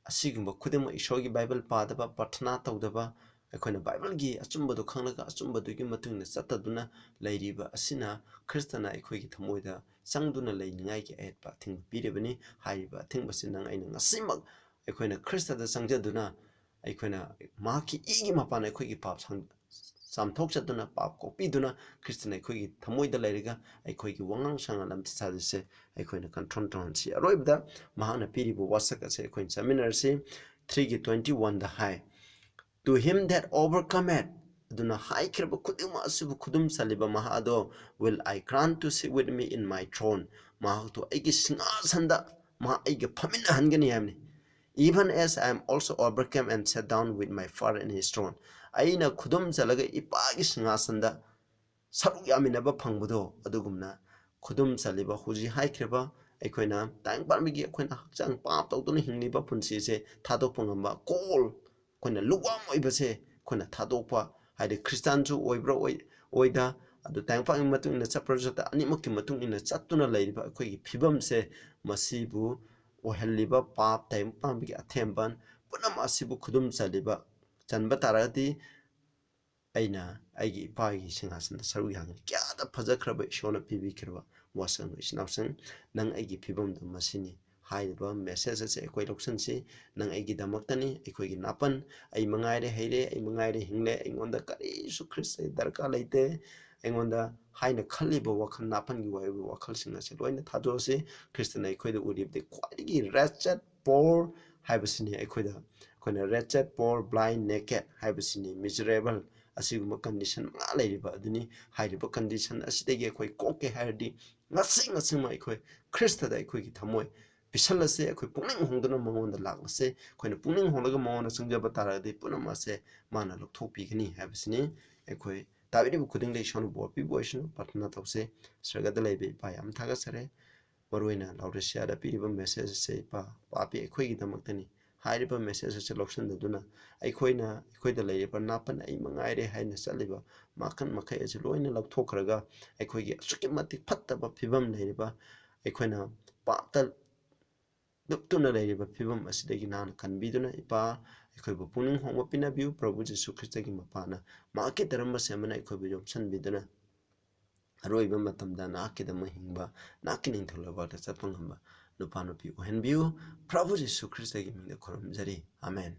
ꯑꯁꯤꯒꯨꯝꯕ ꯈꯨꯗꯤꯡꯃꯛ, ꯏꯁꯣꯔꯒꯤ ꯕꯥꯏꯕꯜ ꯄꯥꯗꯕ, ꯄ꯭ꯔꯊꯅꯥ ꯇꯧꯗꯕ, ꯑꯩꯈꯣꯏꯅ ꯕꯥꯏꯕꯜꯒꯤ ꯑꯆꯨꯝꯕꯗꯨ ꯈꯪꯂꯒ ꯑꯆꯨꯝꯕꯗꯨꯒꯤ ꯃꯇꯨꯡ ꯏꯟꯅ ꯆꯠꯇꯗꯨꯅ ꯂꯩꯔꯤꯕ ꯑꯁꯤꯅ ꯈ꯭ꯔꯤꯁꯇꯅ ꯑꯩꯈꯣꯏꯒꯤ ꯊꯃꯣꯏꯗ ꯆꯪꯗꯨꯅ ꯂꯩꯅꯤꯡꯉꯥꯏꯒꯤ ꯑꯌꯦꯠꯄ ꯑꯊꯤꯡꯕ ꯄꯤꯔꯤꯕꯅꯤ꯫ ꯍꯥꯏꯔꯤꯕ ꯑꯊꯤꯡꯕꯁꯤ ꯅꯪ ꯑꯩꯅ ꯉꯁꯤꯃꯛ ꯑꯩꯈꯣꯏꯅ ꯈ꯭ꯔꯤꯁꯇꯗ ꯆꯪꯖꯗꯨꯅ, ꯑꯩꯈꯣꯏꯅ ꯃꯍꯥꯛꯀꯤ ꯏꯒꯤ ꯃꯄꯥꯟꯅ ꯑꯩꯈꯣꯏꯒꯤ ꯄꯥꯞ ꯁꯪ-, ꯆꯥꯝꯊꯣꯛꯆꯗꯨꯅ, ꯄꯥꯞ ꯀꯣꯛꯄꯤꯗꯨꯅ, ꯈ꯭ꯔꯤꯁꯇꯅ ꯑꯩꯈꯣꯏꯒꯤ ꯊꯃꯣꯏꯗ ꯂꯩꯔꯒ ꯑꯩꯈꯣꯏꯒꯤ ꯋꯥꯉꯥꯡ ꯁꯉꯥꯡ ꯂꯝꯆꯠ ꯁꯥꯖꯠꯁꯦ ꯑꯩꯈꯣꯏꯅ control ꯇꯧꯍꯟꯁꯤ꯫ ꯑꯔꯣꯏꯕꯗ ꯃꯍꯥꯛꯅ ꯄꯤꯔꯤꯕ ꯋꯥꯁꯛ ꯑꯁꯦ ꯑꯩꯈꯣꯏꯅ ꯆꯠꯃꯤꯟꯅꯔꯁꯤ꯫ Threeꯒꯤ twenty oneꯗ high, "To him that overcometh," ꯑꯗꯨꯅ ꯍꯥꯏꯈ꯭ꯔꯕ ꯈꯨꯗꯤꯡꯃꯛ ꯑꯁꯤꯕꯨ ꯈꯨꯗꯨꯝ ꯆꯜꯂꯤꯕ ꯃꯍꯥꯛ ꯑꯗꯣ, "will I grant to sit with me in my throne," ꯃꯍꯥꯛꯇꯨ ꯑꯩꯒꯤ ꯁꯤꯡꯍꯥꯁꯟꯗ ꯃꯍꯥꯛ ꯑꯩꯒ ꯐꯝꯃꯤꯟꯅꯍꯟꯒꯅꯤ ꯍꯥꯏꯕꯅꯤ꯫ "Even as I am also overcome and sat down with my Father in his throne," ꯑꯩꯅ ꯈꯨꯗꯨꯝ ꯆꯜꯂꯒ ꯏꯄꯥꯒꯤ ꯁꯤꯡꯍꯥꯁꯟꯗ ꯁꯔꯨꯛ ꯌꯥꯃꯤꯟꯅꯕ ꯐꯪꯕꯗꯣ, ꯑꯗꯨꯒꯨꯝꯅ ꯈꯨꯗꯨꯝ ꯆꯜꯂꯤꯕ ꯍꯧꯖꯤꯛ ꯍꯥꯏꯈ꯭ꯔꯤꯕ ꯑꯩꯈꯣꯏꯅ ꯇꯥꯏꯕꯪ ꯄꯥꯟꯕꯒꯤ ꯑꯩꯈꯣꯏꯅ ꯍꯛꯆꯥꯡ ꯄꯥꯞ ꯇꯧꯗꯨꯅ ꯍꯤꯡꯂꯤꯕ ꯄꯨꯟꯁꯤꯁꯦ ꯊꯥꯗꯣꯛꯄ ꯉꯝꯕ, ꯀꯣꯜ, ꯑꯩꯈꯣꯏꯅ ꯂꯨꯋꯥꯝ ꯑꯣꯏꯕꯁꯦ ꯑꯩꯈꯣꯏꯅ ꯊꯥꯗꯣꯛꯄ, ꯍꯥꯏꯗꯤ ꯈ꯭ꯔꯤꯁꯇꯥꯟꯁꯨ ꯑꯣꯏꯕ꯭ꯔꯥ ꯑꯣꯏ-, ꯑꯣꯏꯗ, ꯑꯗꯨ ꯇꯥꯏꯕꯪ ꯄꯥꯟꯕꯒꯤ ꯃꯇꯨꯡ ꯏꯟꯅ ꯆꯠꯄ꯭ꯔꯥ ꯆꯠꯇ, ꯑꯅꯤꯃꯛꯀꯤ ꯃꯇꯨꯡ ꯏꯟꯅ ꯆꯠꯇꯨꯅ ꯂꯩꯔꯤꯕ ꯑꯩꯈꯣꯏꯒꯤ ꯐꯤꯕꯝꯁꯦ, ꯃꯁꯤꯕꯨ ꯑꯣꯏꯍꯜꯂꯤꯕ ꯄꯥꯞ, ꯇꯥꯏꯕꯪ ꯄꯥꯟꯕꯒꯤ ꯑꯊꯦꯝꯕ ꯄꯨꯝꯅꯃꯛ ꯑꯁꯤꯕꯨ ꯈꯨꯗꯨꯝ ꯆꯜꯂꯤꯕ, ꯆꯟꯕ ꯇꯥꯔꯒꯗꯤ ꯑꯩꯅ ꯑꯩꯒꯤ ꯏꯄꯥꯒꯤ ꯁꯤꯡꯍꯥꯁꯅꯗ ꯁꯔꯨꯛ ꯌꯥꯒꯅꯤ꯫ ꯀꯌꯥꯗ ꯐꯖꯈ꯭ꯔꯕ ꯏꯁꯣꯔꯅ ꯄꯤꯕꯤꯈ꯭ꯔꯕ ꯋꯥꯁꯛꯅꯣ꯫ ꯏꯆꯤꯟ ꯏꯅꯥꯎꯁꯤꯡ, ꯅꯪ ꯑꯩꯒꯤ ꯐꯤꯕꯝꯗ ꯃꯁꯤꯅꯤ꯫ ꯍꯥꯏꯔꯤꯕ message ꯑꯁꯤ ꯑꯩꯈꯣꯏ ꯂꯧꯁꯤꯟꯁꯤ꯫ ꯅꯪ ꯑꯩꯒꯤꯗꯃꯛꯇꯅꯤ, ꯑꯩꯈꯣꯏꯒꯤ ꯅꯥꯄꯟ, ꯑꯩ ꯃꯉꯥꯏꯔꯦ ꯍꯩꯔꯦ, ꯑꯩ ꯃꯉꯥꯏꯔꯦ ꯍꯤꯡꯂꯦ, ꯑꯩꯉꯣꯟꯗ ꯀꯔꯤꯁꯨ ꯈ꯭ꯔꯤꯁꯇ ꯗꯔꯀꯥꯔ ꯂꯩꯇꯦ, ꯑꯩꯉꯣꯟꯗ ꯍꯥꯏꯅ ꯈꯜꯂꯤꯕ ꯋꯥꯈꯜ, ꯅꯥꯄꯟꯒꯤ ꯑꯣꯏꯕ ꯋꯥꯈꯜꯁꯤꯡ ꯑꯁꯤ ꯂꯣꯏꯅ ꯊꯥꯗꯣꯛꯑꯁꯤ꯫ ꯈ꯭ꯔꯤꯁꯇꯅ ꯑꯩꯈꯣꯏꯗ ꯎꯔꯤꯕꯗꯤ ꯈ꯭ꯋꯥꯏꯗꯒꯤ wretched, poor ꯍꯥꯏꯕꯁꯤꯅꯤ꯫ ꯑꯩꯈꯣꯏꯗ, ꯑꯩꯈꯣꯏꯅ wretched, poor, blind, naked ꯍꯥꯏꯕꯁꯤꯅꯤ꯫ Miserable, ꯑꯁꯤꯒꯨꯝꯕ condition ꯃꯉꯥ ꯂꯩꯔꯤꯕ ꯑꯗꯨꯅꯤ꯫ ꯍꯥꯏꯔꯤꯕ condition ꯑꯁꯤꯗꯒꯤ ꯑꯩꯈꯣꯏ ꯀꯣꯛꯀꯦ ꯍꯥꯏꯔꯗꯤ ꯉꯁꯤ ꯉꯁꯤꯃꯛ ꯑꯩꯈꯣꯏ ꯈ꯭ꯔꯤꯁꯇꯗ ꯑꯩꯈꯣꯏꯒꯤ ꯊꯃꯣꯏ ꯄꯤꯁꯜꯂꯁꯦ, ꯑꯩꯈꯣꯏ ꯄꯨꯛꯅꯤꯡ ꯍꯣꯡꯗꯨꯅ ꯃꯉꯣꯟꯗ ꯂꯥꯛꯂꯁꯦ꯫ ꯑꯩꯈꯣꯏꯅ ꯄꯨꯛꯅꯤꯡ ꯍꯣꯡꯂꯒ ꯃꯉꯣꯟꯗ ꯆꯪꯖꯕ ꯇꯥꯔꯒꯗꯤ ꯄꯨꯝꯅꯃꯛ ꯑꯁꯦ ꯃꯥꯅ ꯂꯧꯊꯣꯛꯄꯤꯒꯅꯤ ꯍꯥꯏꯕꯁꯤꯅꯤ꯫ ꯑꯩꯈꯣꯏ ꯇꯥꯕꯤꯔꯤꯕ ꯈꯨꯗꯤꯡꯗ ꯏꯁꯣꯔꯅ ꯕꯣꯔ ꯄꯤꯕ ꯑꯣꯏꯁꯅꯨ꯫ ꯄ꯭ꯔꯥꯊꯅꯥ ꯇꯧꯁꯦ꯫ ꯁ꯭ꯋꯔꯒꯗ ꯂꯩꯕ ꯏꯄꯥ, ꯌꯥꯝ ꯊꯥꯒꯠꯆꯔꯦ꯫ ꯃꯔꯨꯑꯣꯏꯅ ꯂꯥꯎꯔꯦꯁꯤꯌꯥꯗ ꯄꯤꯔꯤꯕ message ꯑꯁꯦ ꯏꯄꯥ, ꯄꯥꯄꯤ ꯑꯩꯈꯣꯏꯒꯤꯗꯃꯛꯇꯅꯤ꯫ ꯍꯥꯏꯔꯤꯕ message ꯑꯁꯤ ꯂꯧꯁꯤꯟꯖꯗꯨꯅ ꯑꯩꯈꯣꯏꯅ, ꯑꯩꯈꯣꯏꯗ ꯂꯩꯔꯤꯕ ꯅꯥꯄꯟ ꯑꯩ ꯃꯉꯥꯏꯔꯦ ꯍꯥꯏꯅ ꯆꯠꯂꯤꯕ ꯃꯈꯜ ꯃꯈꯩ ꯑꯁꯤ ꯂꯣꯏꯅ ꯂꯧꯊꯣꯛꯈ꯭ꯔꯒ ꯑꯩꯈꯣꯏꯒꯤ ꯑꯁꯨꯛꯀꯤ ꯃꯇꯤꯛ ꯐꯠꯇꯕ ꯐꯤꯕꯝ ꯂꯩꯔꯤꯕ, ꯑꯩꯈꯣꯏꯅ ꯄꯥꯞꯇ ꯂꯨꯞꯇꯨꯅ ꯂꯩꯔꯤꯕ ꯐꯤꯕꯝ ꯑꯁꯤꯗꯒꯤ ꯅꯍꯥꯛꯅ ꯀꯟꯕꯤꯗꯨꯅ ꯏꯄꯥ ꯑꯩꯈꯣꯏꯕꯨ ꯄꯨꯛꯅꯤꯡ ꯍꯣꯡꯕ ꯄꯤꯅꯕꯤꯌꯨ꯫ ꯄ꯭ꯔꯚꯨ ꯖꯤꯁꯨ ꯈ꯭ꯔꯤꯁꯇꯒꯤ ꯃꯄꯥꯅ ꯃꯍꯥꯛꯀꯤ ꯙꯔꯃ ꯁꯦꯝꯕꯅ ꯑꯩꯈꯣꯏꯕꯨ ꯌꯣꯝꯁꯤꯟꯕꯤꯗꯨꯅ ꯑꯔꯣꯏꯕ ꯃꯇꯝꯗ ꯅꯍꯥꯛꯀꯤꯗꯃꯛ ꯍꯤꯡꯕ, ꯅꯍꯥꯛꯀꯤ ꯅꯤꯡꯊꯧ ꯂꯩꯕꯥꯛꯇ ꯆꯠꯄ ꯉꯝꯕ ꯅꯨꯄꯥ ꯅꯨꯄꯤ ꯑꯣꯏꯍꯟꯕꯤꯌꯨ꯫ ꯄ꯭ꯔꯚꯨ ꯖꯤꯁꯨ ꯈ꯭ꯔꯤꯁꯇꯒꯤ ꯃꯤꯡꯗ ꯈꯨꯔꯨꯝꯖꯔꯤ꯫ ꯑꯃꯦꯟ꯫